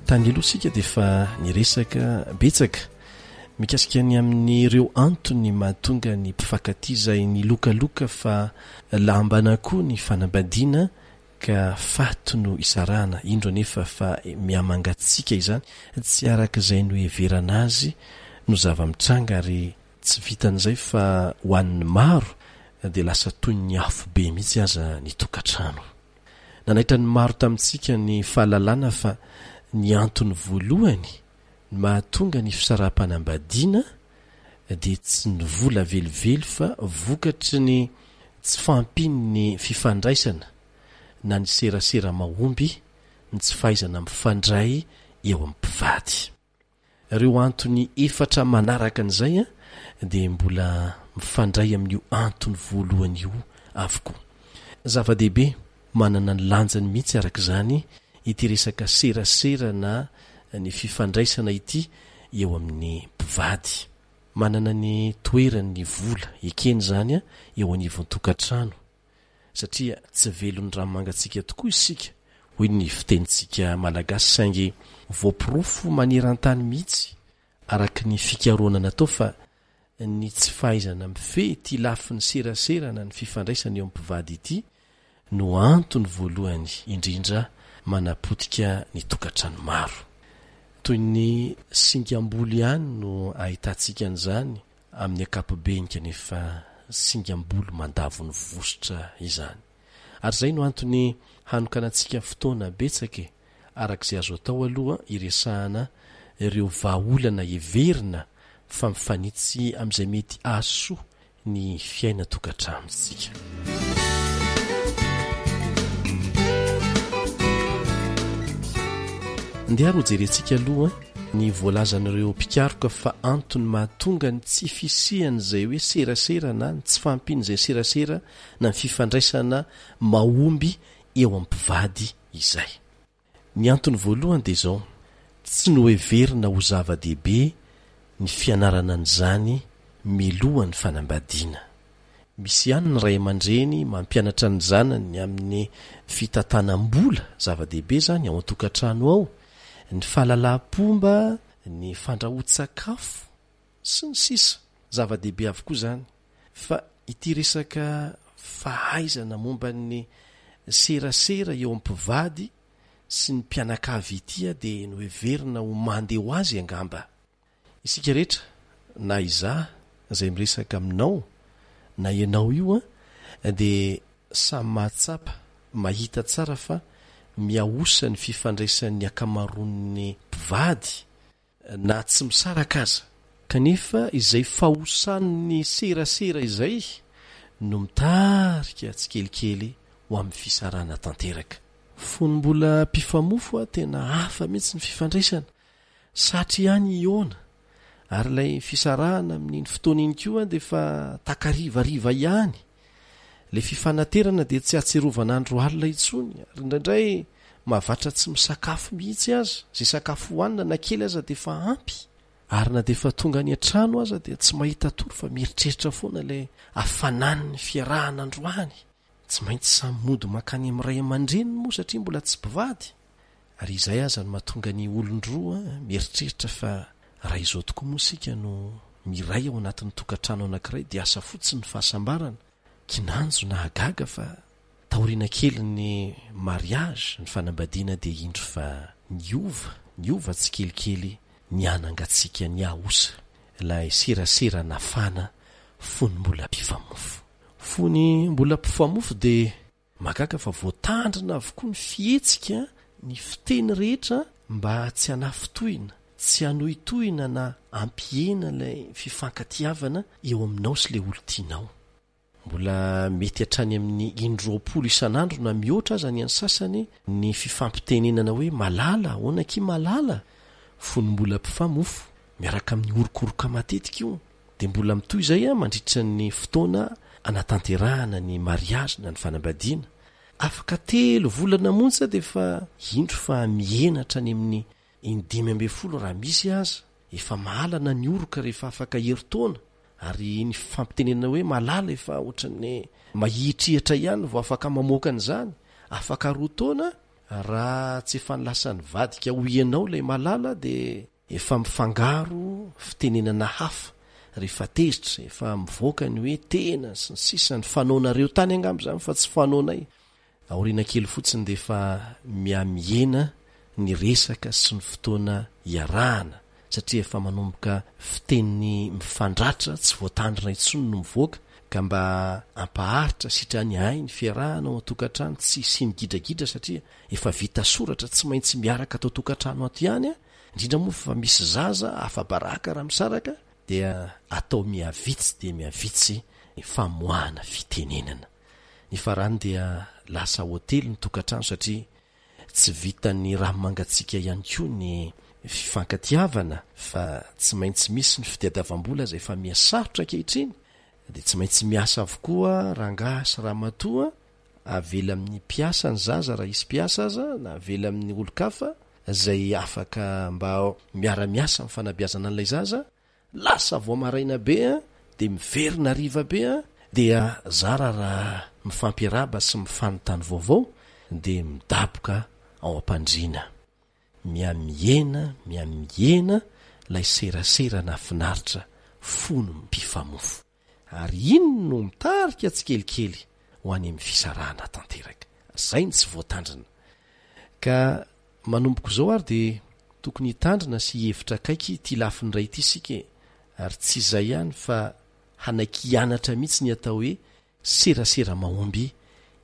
Tany aloha isika dia efa niresaka betsaka mikasika ny amin'ireo antony mahatonga ny mpifankatia izay nilokaloka fa lambana koa ny fanambadiana ka faty no isarahana, indro anefa fa mihamangatsiaka izany, tsy araka izay noheverana azy no zava-mitranga ary tsy vitan'izay fa ho an'ny maro dia lasa toy ny afobe mihitsy aza ny tokantrano. Nanaitra ny maro tamintsika ny fahalalana fa ny antony voalohany ny mahatonga ny fisaraham-panambadiana dia tsy ny vola velively fa vokatry ny tsy fahampian'ny fifandraisana na ny serasera mahomby, ny tsy fahaizana mifandray eo amin'ny mpivady. Ireo antony efatra manaraka an'izay dia mbola mifandray amin'io antony voalohany io avokoa. Zava-dehibe, manana ny lanjany mihitsy araka izany ity resaka serasera na ny fifandraisana ity eo amin'ny mpivady. Manana ny toerany ny vola, ekena izany, eo anivon'ny tokantrano, satria tsy velon'ny rano mangatsiaka tokoa isika, hoy ny fitenintsika malagasy, saingy voaporofo maneran-tany mihitsy araka ny fikarohana natao fa ny tsy fahaizana mifehy ity lafiny serasera na ny fifandraisana eo amin'ny mpivady ity no antony voalohany indrindra manapotika ny tokantrano maro. Toy ny singam-bolo ihany no ahitantsika an'izany amin'ny ankapobeny kanefa singam-bolo mandavo ny vositra izany. Ary izay no antony hanokanantsika fotoana betsaka e! Araka izay azo atao aloha hiresahana ireo vahaolana heverina fa mifanitsy amin'izay mety hahasoa ny fiainan-tokantranontsika. Ndeha ary hojerentsika aloha ny voalazan'ireo mpikaroka fa antony mahatonga ny tsy fisian'izay hoe serasera na ny tsy fahampian'izay serasera na ny fifandraisana mahomby eo amin'ny mpivady izay. Ny antony voalohany dia izao, tsy noheverina ho zava-dehibe ny fianarana an'izany miloha ny fanambadiana. Misy ihany ny ray aman-dreny mampianatra ny zanany amin'ny fitantanam-bola, zava-dehibe izany ao an-tokantrano ao, ny fahalalam-pomba, ny fandrahoan-tsakafo, sy ny sisa Zava-dehibe avokoa izany, fa ity resaka fahaizana momba ny serasera eo amin'ny mpivady sy ny mpianakavy ity dia noheverina ho mandeha ho azy angamba. Isika rehetra, na izaho izay miresaka aminao na ianao io dia samy mahatsapa, mahita tsara fa mihaosa ny fifandraisan'ny ankamaroan'ny mpivady na tsy misaraka aza. Kanefa izay fahosan'ny serasera izay no mitarika tsikelikely ho amin'ny fisarahana tanteraka. Fony mbola mpifamofo aho tena hafa mihitsy ny fifandraisana, satry ihany hihaona, ary ilay fisarahana amin'iny fotoana iny koa dia efa takarivariva ihany. Ilay fifanaterana dia tsy ahatsiarovana andro alina intsony ary indraindray mahavatra tsy misakafo mihitsy aza, izay sakafo hohanina na kely aza dia efa ampy, ary na dia efa tonga any an-trano aza dia tsy mahita tory fa mieritreritra foana ilay hafanan'ny fiarahana androany. Tsy maintsy samy mody mankany amin'ny ray aman-dreniny moa satria mbola tsy mpivady, ary izay aza no mahatonga ny olon-droa mieritreritra fa raha izao tokoa moa isika no miray ao anatin'ny tokantrano anankiray dia asa fotsiny ny fahasambarana. Kinanjo nahagaga fa taoriana kelin'ny mariage, ny fanambadiana dia indro fa niova, niova tsikelikely nihanangatsiaka nihaosa ilay serasera nafana fony mbola mpifamofo. Fony mbola mpifamofo dia Mahagaga fa voatandrina avokoa ny fihetsika, ny fiteny rehetra mba tsy hanafintohina, tsy hanohitohina na hampihena ilay fifankatiavana eo aminao sy ilay olon-tianao. Mbola mety hatrany amin'ny indroapolo isan'andro na mihoatra aza ny an'ny sasany ny fifampitenenana hoe malala, ahoana akia malala? Fony mbola mpifamofo. Miaraka amin'ny orokoroka matetika io. Dia mbola mitohy izay mandritra ny fotoana anatanterahana ny mariazy na ny fanambadiana. Afaka telo volana monja dia efa indro fa mihena hatrany amin'ny in- 15 raha misy aza. Efa mahalana ny oroka rehefa afaka herintaona ary ny fampitenenana hoe malala efa ohatran'ny mahihitrihitra ihany vao afaka mamoaka an'izany. Afaka roa taona raha tsy efa lasa nivadika ho ianao ilay malala dia efa mifangaro fitenenana hafa rehefa tezitra, efa mivoaka ny hoe tena sy ny sisa, ny fanaonareo tany angamba izany fa tsy fanaonay. Aoriana kely fotsiny dia efa mihamihena ny resaka sy ny fotoana iarahana satria efa manomboka fiteny mifandratra tsy voatandrina intsony no mivoaka ka mba hampaharitra sitrany ahy ny fiarahana ao an-tokantrano tsy hisian'ny gidragidra satria efa vita soratra tsy maintsy miaraka ato an-tokantrano ato ihany indrindra moa fa misy zaza afa-baraka raha misaraka dia atao mihavitsy dia mihavitsy ny famoahana fitenenana. Ny farany dia lasa hotely ny tokantrano satria tsy vitan'ny rano mangatsiaka ihany koa ny fifankatiavana fa tsy maintsy misy ny fitadiavam-bola izay efa miha sarotra ankehitriny dia tsy maintsy miasa avokoa rangahy sy ramatoa, avela amin'ny mpiasa ny zaza raha hisy mpiasa aza na avela amin'ny olon-kafa izay afaka mba miara-miasa amin'ny fanabeazana an'ilay zaza Lasa vao maraina be an, dia miverina hariva be an, dia zara raha mifampiarahaba sy mifanontany vaovao dia midaboka ao am-pandriana. Mihamihena, mihamihena ilay serasera nahafinaritra fony mpifamofo. Ary iny no mitarika tsikelikely ho any amin'ny fisarahana tanteraka. Izay no tsy voatandrina. Ka manomboka izao ary dia tokony hitandrina sy hihevitra akaiky ity lafiny iray ity isika e! Ary tsy izay ihany fa hanaiky hianatra mihitsy ny atao hoe serasera mahomby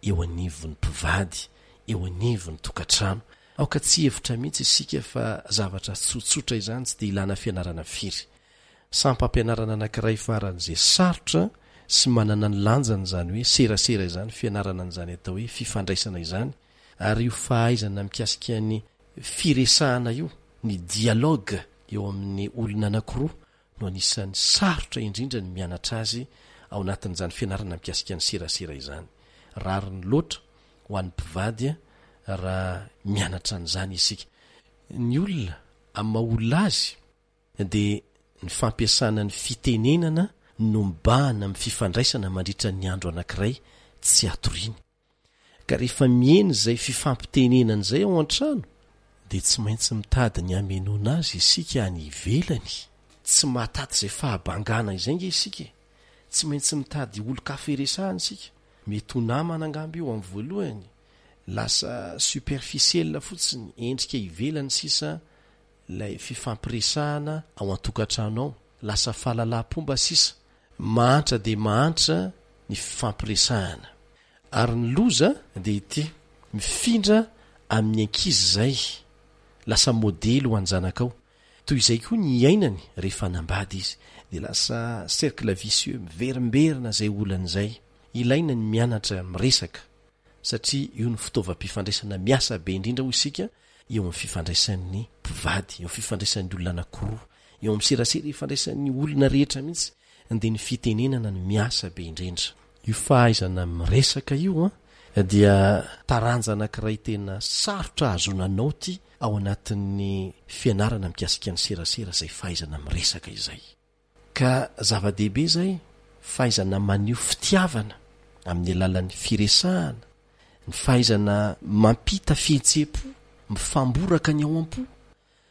eo anivon'ny mpivady, eo anivon'ny tokantrano. Aoka tsy hihevitra mihitsy isika fa zavatra tsotsotra izany tsy dia ilana fianarana firy. Sampam-pianarana anankiray faran'izay sarotra sy manana ny lanjany izany hoe serasera izany, fianarana an'izany atao hoe fifandraisana izany, ary io fahaizana mikasika ny firesahana io, ny dialogue eo amin'ny olona anankiroa no anisan'ny sarotra indrindra ny mianatra azy ao anatin'izany fianarana mikasika ny serasera izany. Rariny loatra ho an'ny mpivady raha mianatra an'izany isika. Ny olona amin'ny maha olona azy dia ny fampiasana ny fitenenana no mibahana amin'ny fifandraisana mandritra ny andro anankiray tsy hatoriany. Ka rehefa mihena izay fifampitenenana izay ao an-trano dia tsy maintsy mitady ny hamenoana azy isika any ivelany. Tsy mahataty izay fahabangana izay ange isika e! Tsy maintsy mitady olon-kafa iresahana isika. Mety ho namana angamba io amin'ny voalohany. Lasa superficiel fotsiny, endrika ivelany sisa ilay fifampiresahana ao an-tokantrano ao, lasa fahalalam-pomba sisa, mahantra dia mahantra ny fifampiresahana. Ary ny loza dia ity, mifindra amin'ny ankizy izay, lasa modely ho an-janakao, toy izay koa ny iainany rehefa hanambady izy, dia lasa cercle vicieux, miverimberina izay olana izay. Ilaina ny mianatra miresaka, satria io no fitaovam-pifandraisana miasa be indrindra hoy isika eo amin'ny fifandraisan'ny mpivady, eo amin'ny fifandraisan'ny olona anankiroa, eo amin'ny serasera ifandraisan'ny olona rehetra mihitsy dia ny fitenenana no miasa be indrindra. Io fahaizana miresaka io dia taranja anankiray tena sarotra ahazoana naoty ao anatin'ny fianarana mikasika ny serasera izay fahaizana miresaka izay. Ka zava-dehibe izay, fahaizana maneho fitiavana amin'ny alalan'ny firesahana, ny fahaizana mampita fihetseham-po, mifamboraka ny ao am-po,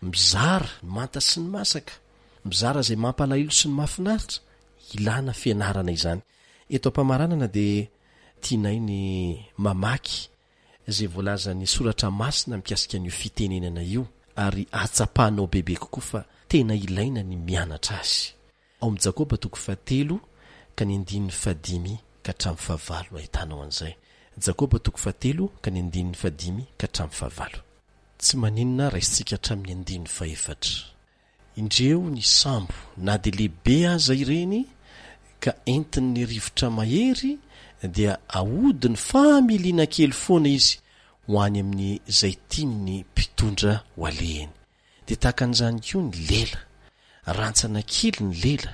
mizara ny manta sy ny masaka, mizara izay mampalahelo sy ny mahafinaritra, ilana fianarana izany. Eto am-pamaranana dia tianay ny mamaky izay voalazan'ny Soratra Masina mikasika an'io fitenenana io ary hahatsapanao bebe kokoa fa tena ilaina ny mianatra azy. Ao amin'ny Jakoba toko fahatelo ka ny andininy fahadimy ka hatramin'ny fahavalo no ahitanao an'izay. Jakoba toko fahatelo ka ny andininy fahadimy ka hatramin'ny fahavalo. Tsy maninona raisintsika hatramin'ny andininy fahefatra. Indreo ny sambo, na dia lehibe aza ireny, ka entin'ny rivotra mahery, dia ahodiny familiana kely foana izy ho any amin'izay tian'ny mpitondra ho alehiny. Dia tahaka an'izany koa ny lela. Rantsana kely ny lela,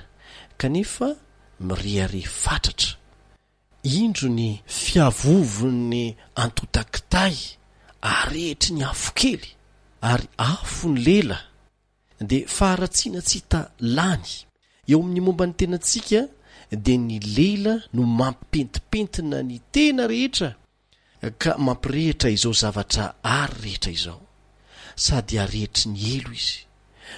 kanefa mirehareha fatratra. Indro ny fiavovon'ny antontan-kitay arehitry ny afo kely, ary afo ny lela, dia faharatsiana tsy hita lany. Eo amin'ny momba ny tenantsika dia ny lela no mampipentipentina ny tena rehetra ka mampirehitra izao zavatra ary rehetra izao. Sady arehitry ny elo izy.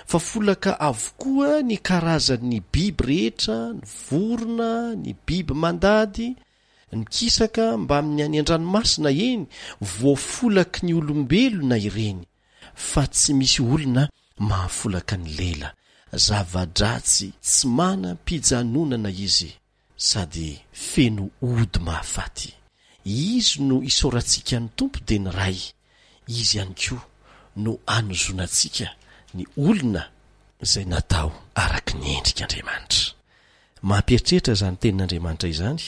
Fa folaka avokoa ny karazan'ny biby rehetra, ny vorona, ny biby mandady, ny mikisaka mbamin'ny any an-dranomasina, eny, voafolaky ny olombelona ireny, fa tsy misy olona mahafolaka ny lela. Zava-dratsy tsy manam-pijanonana izy. sady feno ody mahafaty. Izy no isaorantsika ny Tompo dia ny Ray, Izy ihany koa no anozonantsika ny olona izay natao araka ny endrik'Andriamanitra. Mampieritreritra izany tenin'Andriamanitra izany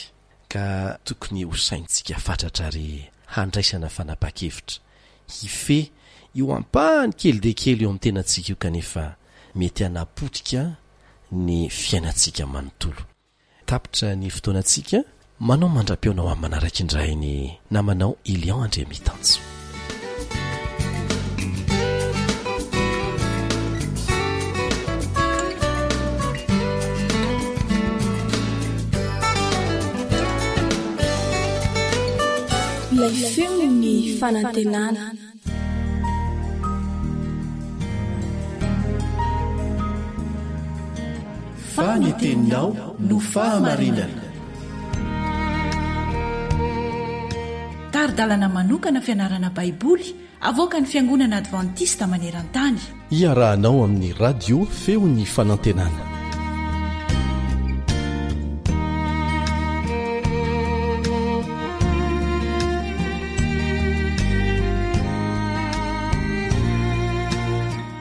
ka tokony ho saintsika fatratra ary handraisana fanapahan-kevitra hifehy io ampahany kely dia kely eo amin'ny tenantsika io kanefa mety hanapotika ny fiainantsika manontolo. Tapitra ny fotoanantsika, manao mandra-pihaona ho amin'ny manaraka indray ny namanao Elion Andriamitanjo. Ilay feon'ny fanantenana. Fa ny teninao no fahamarinana. Tari-dalana manokana fianarana Baiboly avoakan'ny Fiangonana Advantista maneran-tany. Iarahanao amin'ny Radio Feon'ny Fanantenana.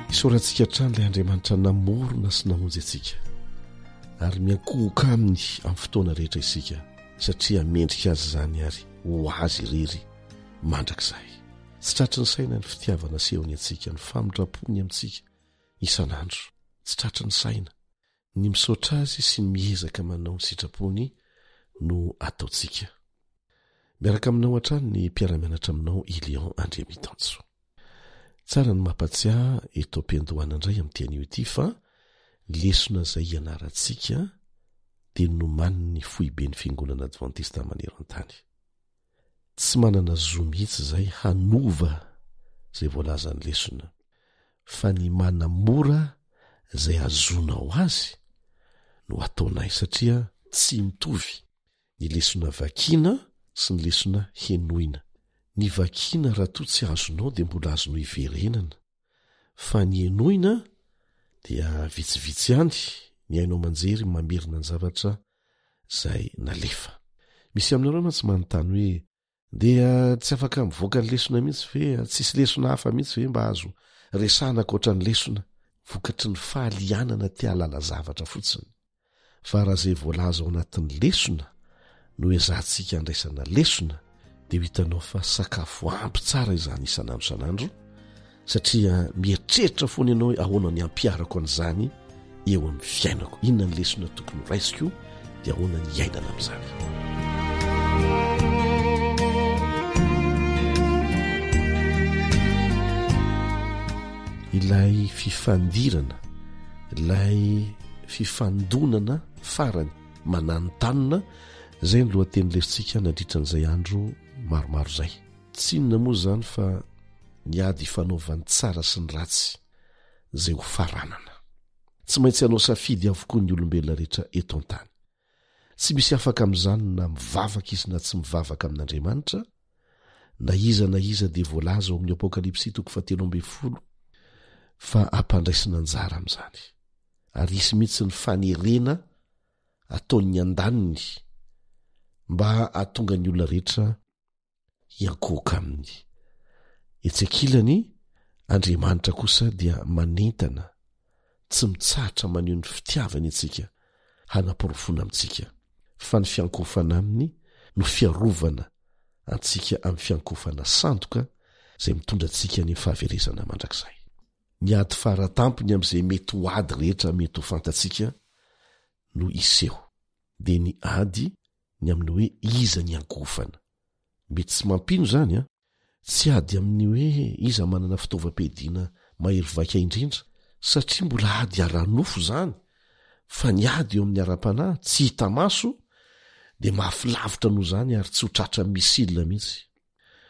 Isaorantsika hatrany ilay Andriamanitra namorona sy namonjy antsika ary miankohoka aminy amin'ny fotoana rehetra isika satria mendrika azy izany ary ho azy irery mandrakizay. Tsy tratry ny saina ny fitiavana asehony antsika, ny famindram-pony amintsika isan'andro. Tsy tratry ny saina. Ny misaotra azy sy ny miezaka manao ny sitrapony no ataontsika. Miaraka aminao hatrany ny mpiara-mianatra aminao Ilion Andriamitanjo. Tsara ny mampatsiahy eto am-piandohana indray amin'ity anio ity fa lesona izay ianarantsika dia nomanin'ny foiben'ny Fiangonana Advantista maneran-tany. Tsy manana zo mihitsy izay hanova izay voalazan'ny lesona, fa ny manamora izay azonao azy no ataonay satria tsy mitovy ny lesona vakiana sy ny lesona henoina. Ny vakiana raha toa tsy azonao dia mbola azonao iverenana, fa ny henoina dia vitsivitsy ihany ny haino aman-jery mamerina ny zavatra izay nalefa. Misy aminareo mantsy manontany hoe dia tsy afaka mivoaka ny lesona mihitsy ve, tsisy lesona hafa mihitsy ve mba azo resahana ankoatra ny lesona? Vokatry ny fahalianana te hahalala zavatra fotsiny. Fa raha izay voalaza ao anatin'ny lesona no ezahantsika andraisana lesona dia ho hitanao fa sakafo ampy tsara izany isan'andro isan'andro satria mieritreritra foana ianao hoe ahoana ny ampiharako an'izany eo amin'ny fiainako, inona ny lesona tokony ho raisiko dia ahoana ny hiainana amin'izany. Ilay fifandirana, ilay fifandonana farany mananontanona, izay ny lohateny lesintsika nandritra an'izay andro maromaro izay. Tsy inona moa izany fa ny ady ifanaovan'ny tsara sy ny ratsy izay ho faranana. Tsy maintsy hanao safidy avokoa ny olombelona rehetra eto an-tany. Tsy misy afaka amin'izany na mivavaka izy na tsy mivavaka amin'Andriamanitra, na iza na iza dia voalaza ao amin'ny Apokalypsy toko fahatelo ambin'ny folo fa ampandraisina anjara amin'izany. Ary hisy mihitsy ny fanerena ataon'ny andaniny mba hahatonga ny olona rehetra hiankohoka aminy. Etsy ankilany, Andriamanitra kosa dia manentana tsy mitsahatra maneho ny fitiavany antsika hanaporofoana amintsika fa ny fiankohofana aminy no fiarovana antsika amin'ny fiankohofana sandoka izay mitondra antsika any amin'ny fahaverezana mandrakizay. Ny ady faratampony amin'izay mety ho ady rehetra mety ho fantatsika no hiseho, dia ny ady ny amin'ny hoe iza ny ankohofana. Mety tsy mampino izany an! Tsy ady amin'ny hoe iza manana fitaovam-piadiana mahery vaika indrindra, satria mbola ady ara-nofo izany, fa ny ady eo amin'ny ara-panahy, tsy hita maso, dia mafy lavitra noho izany ary tsy ho tratran'ny missile mihitsy.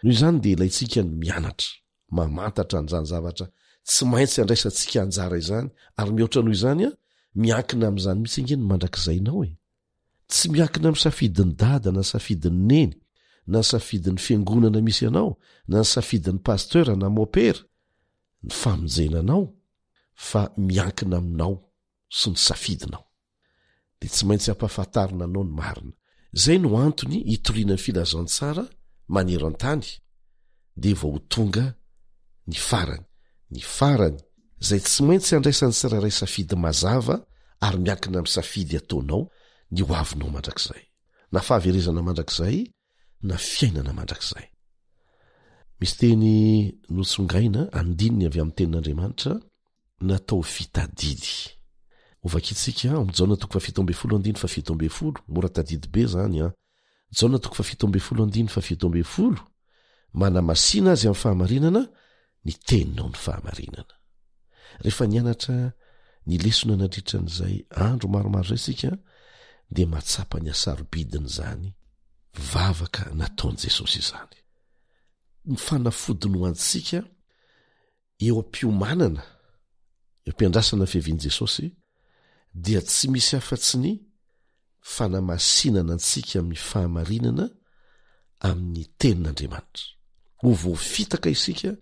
Noho izany dia ilaintsika ny mianatra, mamantatra an'izany zavatra tsy maintsy andraisantsika anjara izany, ary mihoatra noho izany an, miankina amin'izany mihitsy ange ny mandrakizainao e! Tsy miankina amin'ny safidin'i dada na safidin'i neny na ny safidin'ny fiangonana misy anao na ny safidin'ny pasteur na mopera ny famonjena anao fa miankina aminao sy ny safidinao. Dia tsy maintsy ampahafantarina anao ny marina. Izay no antony hitoriana ny filazantsara maneran-tany dia vao ho tonga ny farany. Ny farany, izay tsy maintsy andraisan'ny tsirairay safidy mazava ary miankina amin'ny safidy ataonao ny ho avinao mandrakizay. Na fahaverezana mandrakizay na fiainana mandrakizay. Misy teny notsongaina, andininy avy amin'ny tenin'Andriamanitra, natao fitadidy. Hovakintsika ao amin'ny Jaona toko fahafito ambin'ny folo andininy fahafito ambin'ny folo, mora tadidy be izany an. Jaona toko fahafito ambin'ny folo andininy fahafito ambin'ny folo, Manamasina azy amin'ny fahamarinana ny teninao ny fahamarinana. Rehefa nianatra ny lesona nandritra an'izay andro maromaro izay isika dia mahatsapa ny hasarobidin'izany vavaka nataon'i Jesosy izany. Ny fanafodiny ho antsika Eo am-piomanana, eo am-piandrasana ny fiavian'i Jesosy, dia tsy misy afa-tsy ny fanamasinana antsika amin'ny fahamarinana amin'ny Tenin'Andriamanitra. Ho voafitaka isika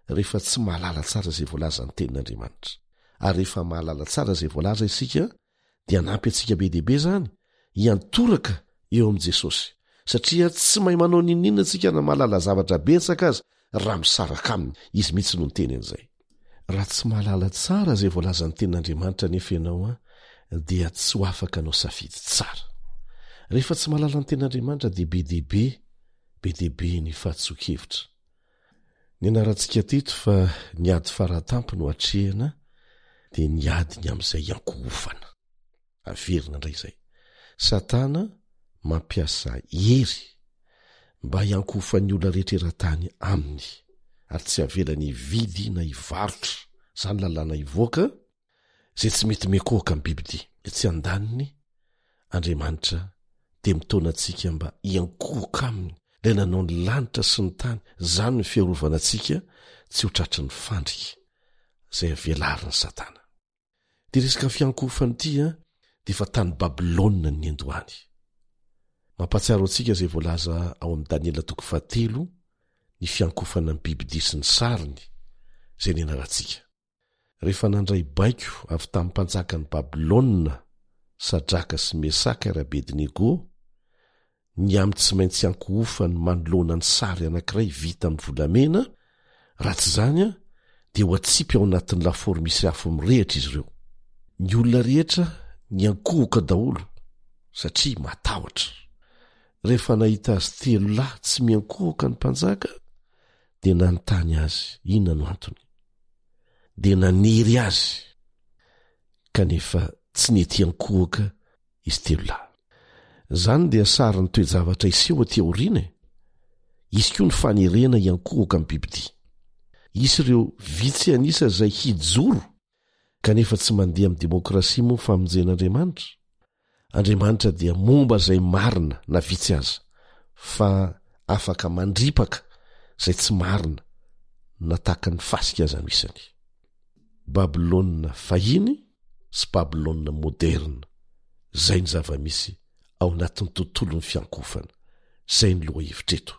rehefa tsy mahalala tsara izay voalazan'ny Tenin'Andriamanitra. Ary rehefa mahalala tsara izay voalaza isika, dia hanampy antsika be dia be izany hiantoraka eo amin'i Jesosy, satria tsy mahay manao n'inon'inona isika na mahalala zavatra betsaka aza raha misaraka aminy. Izy mihitsy no niteny an'izay. Raha tsy mahalala tsara izay voalazan'ny Tenin'Andriamanitra anefa ianao, dia tsy ho afaka hanao safidy tsara. Rehefa tsy mahalala ny Tenin'Andriamanitra dia be dia be, be dia be ny fahadisoan-kevitra. Nianarantsika teto fa ny ady faratampony ho atrehina dia ny ady ny amin'izay hiankohofana. Averina indray izay. Satana mampiasa hery mba hiankohofan'ny olona rehetra eran-tany aminy, ary tsy avelany hividy na hivarotra izany lalàna hivoaka izay tsy mety miankohoka amin'ny bibidia. Etsy andaniny, Andriamanitra dia mitaona antsika mba hiankohoka aminy, ilay nanao ny lanitra sy ny tany, izany no fiarovana antsika tsy ho tratry ny fandrika izay avelarin'i Satana. Ity resaka fiankohofana ity dia efa tany Babylona ny niandohany. Mampahatsiaro antsika izay voalaza ao amin'ny Daniela toko fahatelo ny fiankohofana ny bibidia sy ny sariny izay nianarantsika. Rehefa nandray baiko avy tamin'ny mpanjakan'i Babylona, Sadraka sy Mesaka ary Abednego, ny amin'ny tsy maintsy ankohofany manoloana ny sary anankiray vita amin'ny volamena, raha tsy izany dia ho atsipy ao anatin'ny lafaoro misy afo mirehitra izy ireo. Ny olona rehetra niankohoka daholo satria matahotra. Rehefa nahita azy telo lahy tsy miankohoka ny mpanjaka, dia nanontany azy inona no antony. Dia nanery azy, kanefa tsy nety hiankohoka izy telo lahy. Izany dia sarin'ny toe-javatra hiseho aty aoriana e! Hisy koa ny fanerena hiankohoka amin'ny bibidia. Hisy ireo vitsy an'isa izay hijoro kanefa tsy mandeha amin'ny demokrasia moa ny famonjen'Andriamanitra. Andriamanitra dia momba izay marina na vitsy aza, fa afaka mandripaka izay tsy marina na tahaka ny fasika aza no isany. Babylona fahiny sy Babylona moderina, izay ny zava-misy ao anatin'ny tontolon'ny fiankohofana, izay ny lohahevitra eto.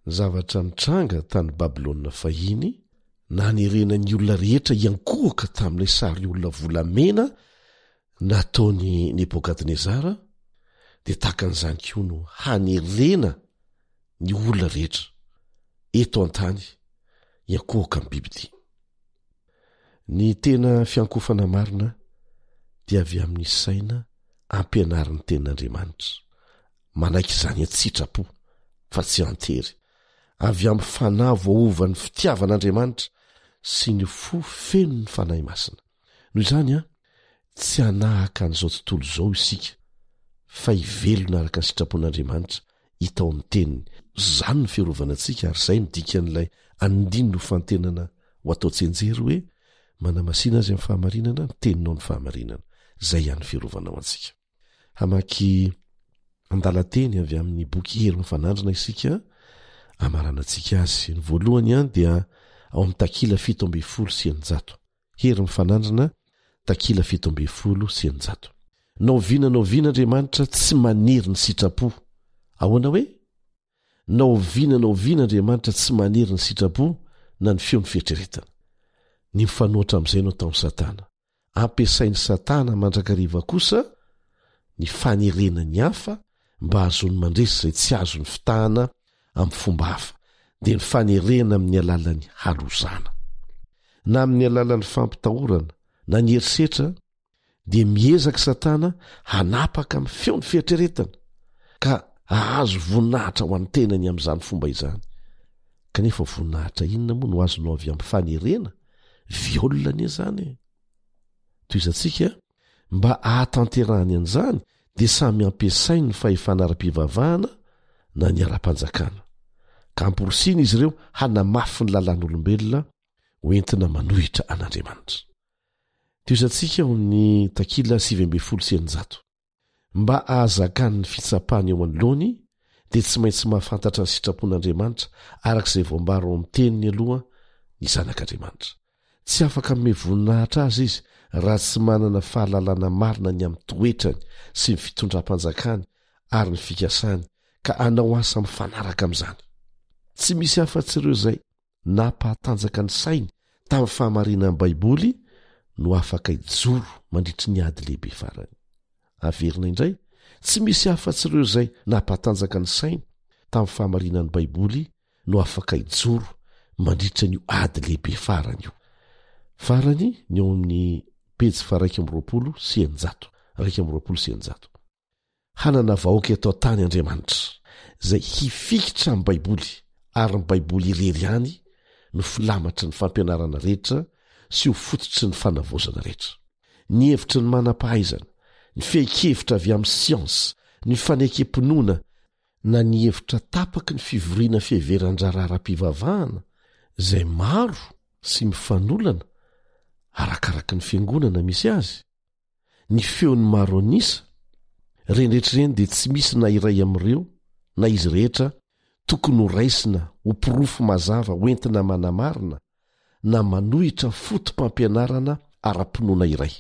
Ny zavatra nitranga tany Babylona fahiny, nanerena ny olona rehetra hiankohoka tamin'ilay sary olona volamena nataon'i Nebokadnezara, dia tahaka an'izany koa no hanerena ny olona rehetra eto an-tany hiankohoka amin'ny bibidia. Ny tena fiankohofana marina dia avy amin'ny saina ampianarin'ny Tenin'Andriamanitra, manaiky izany an-tsitrapo fa tsy an-tery, avy amin'ny fanahy voaovan'ny fitiavan'Andriamanitra. sy ny fo feno ny Fanahy Masina. Noho izany an, tsy hanahaka an'izao tontolo izao isika, fa hivelona araka ny sitrapon'Andriamanitra hita ao amin'ny Teniny. Izany no fiarovana antsika, ary izay no dikan'ilay andininy hofantenana ho atao tsianjery hoe, Manamasina azy amin'ny fahamarinana, ny Teninao no fahamarinana. Izay ihany no fiarovana ho antsika. Hamaky andalan-teny avy amin'ny boky Hery Mifanandrina isika hamaranantsika azy. Ny voalohany ihany dia ao amin'ny takila 617. Hery Mifanandrina, takila 617. Na oviana na oviana Andriamanitra tsy manery ny sitrapo. Ahoana hoe? Na oviana na oviana Andriamanitra tsy manery ny sitrapo na ny feon'ny fieritreretana. Ny mifanohitra amin'izay no ataon'i Satana. Ampiasain'i Satana mandrakariva kosa ny fanerena ny hafa mba hahazoany mandresy izay tsy azony fitahana amin'ny fomba hafa, dia ny fanerena amin'ny alalan'ny halozana. Na amin'ny alalan'ny fampitahorana na ny herisetra, dia miezaka Satana hanapaka amin'ny feon'ny fieritreretana, ka hahazo voninahitra ho an'ny tenany amin'izany fomba izany. Kanefa voninahitra inona moa no azonao avy amin'ny fanerena? Viol anie izany e! Tohizantsika, mba hahatanterahany an'izany dia samy ampiasainy ny fahefana ara-pivavahana na ny ara-panjakana, ka amporisihina izy ireo hanamafy ny lalàn'olombelona ho entina manohitra an'Andriamanitra. Tohizantsika ao amin'ny takila 619. Mba hahazakany ny fitsapana eo anoloany, dia tsy maintsy mahafantatra ny sitrapon'Andriamanitra araka izay voambara ao amin'ny Teniny aloha ny Zanak'Andriamanitra. Tsy afaka hanome voninahitra Azy izy raha tsy manana fahalalana marina ny amin'ny toetrany sy ny fitondram-panjakany ary ny fikasany, ka hanao asa mifanaraka amin'izany. Tsy misy afa-tsy ireo izay nampahatanjaka ny sainy tamin'ny fahamarinan'ny Baiboly no afaka hijoro mandritry ny ady lehibe farany. Averina indray, tsy misy afa-tsy ireo izay nampahatanjaka ny sainy tamin'ny fahamarinan'ny Baiboly no afaka hijoro mandritra an'io ady lehibe farany io. Farany, ny ao amin'ny pejy faha 621. 621. Hanana vahoaka eto an-tany Andriamanitra, izay hifikitra amin'ny Baiboly, ary ny Baiboly irery ihany no filamatry ny fampianarana rehetra sy ho fototry ny fanavaozana rehetra. Ny hevitry ny manam-pahaizana, ny fehin-kevitra avy amin'ny siansa, ny fanekem-pinoana, na ny hevitra tapaky ny fivoriana fiheveran-draharaha ara-pivavahana, izay maro sy mifanolana arakaraky ny fiangonana misy azy, ny feon'ny maro an'isa, ireny rehetra ireny dia tsy misy na iray amin'ireo na izy rehetra tokony ho raisina ho porofo mazava hoentina manamarina na manohitra foto-pampianarana ara-pinoana iray.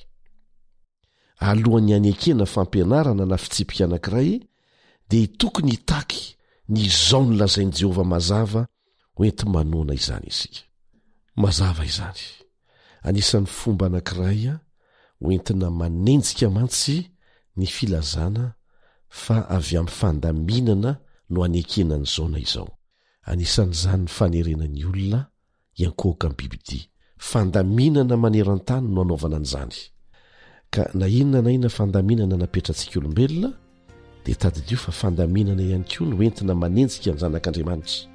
Alohan'ny hanekena fampianarana na fitsipika anankiray dia tokony hitaky ny izao nolazain'i Jehovah mazava hoenti-manoana izany isika. Mazava izany. Anisan'ny fomba anankiray hoentina manenjika mantsy ny filazana fa avy amin'ny fandaminana no anekena an'izao na izao. Anisan'izany ny fanerena ny olona hiankohoka amin'ny bibidia. Fandaminana maneran-tany no anaovana an'izany. Ka na inona na inona fandaminana napetratsika olombelona, dia tadidio fa fandaminana ihany koa no entina manenjika ny zanak'Andriamanitra.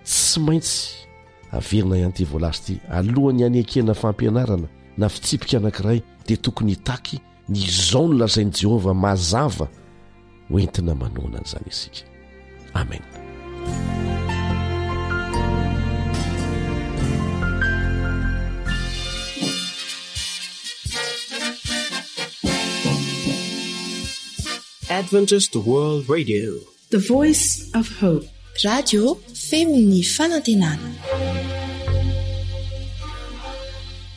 Tsy maintsy averina ihany ity voalaza ity, alohan'ny hanekena fampianarana na fitsipika anankiray dia tokony hitaky ny izao no lazain'i Jehovah mazava ho entina manohana an'izany isika. Amen. Adventist World Radio. The Voice of Hope. Radio Feon'ny Fanantenana.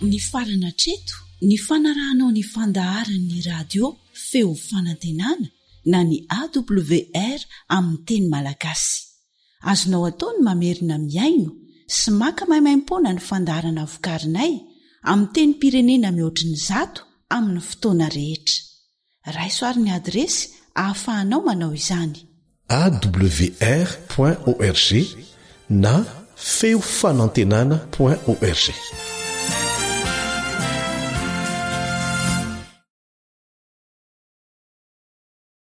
Nifarana hatreto ny fanarahanao ny fandaharan'ny radio Feo Fanantenana na ny AWR amin'ny teny malagasy. Azonao atao ny mamerina mihaino sy maka maimaimpoana ny fandaharana vokarinay amin'ny tenim-pirenena mihoatry ny zato amin'ny fotoana rehetra. Raiso ary ny adiresy ahafahanao manao izany. Awr point org na feo fanantenana point org.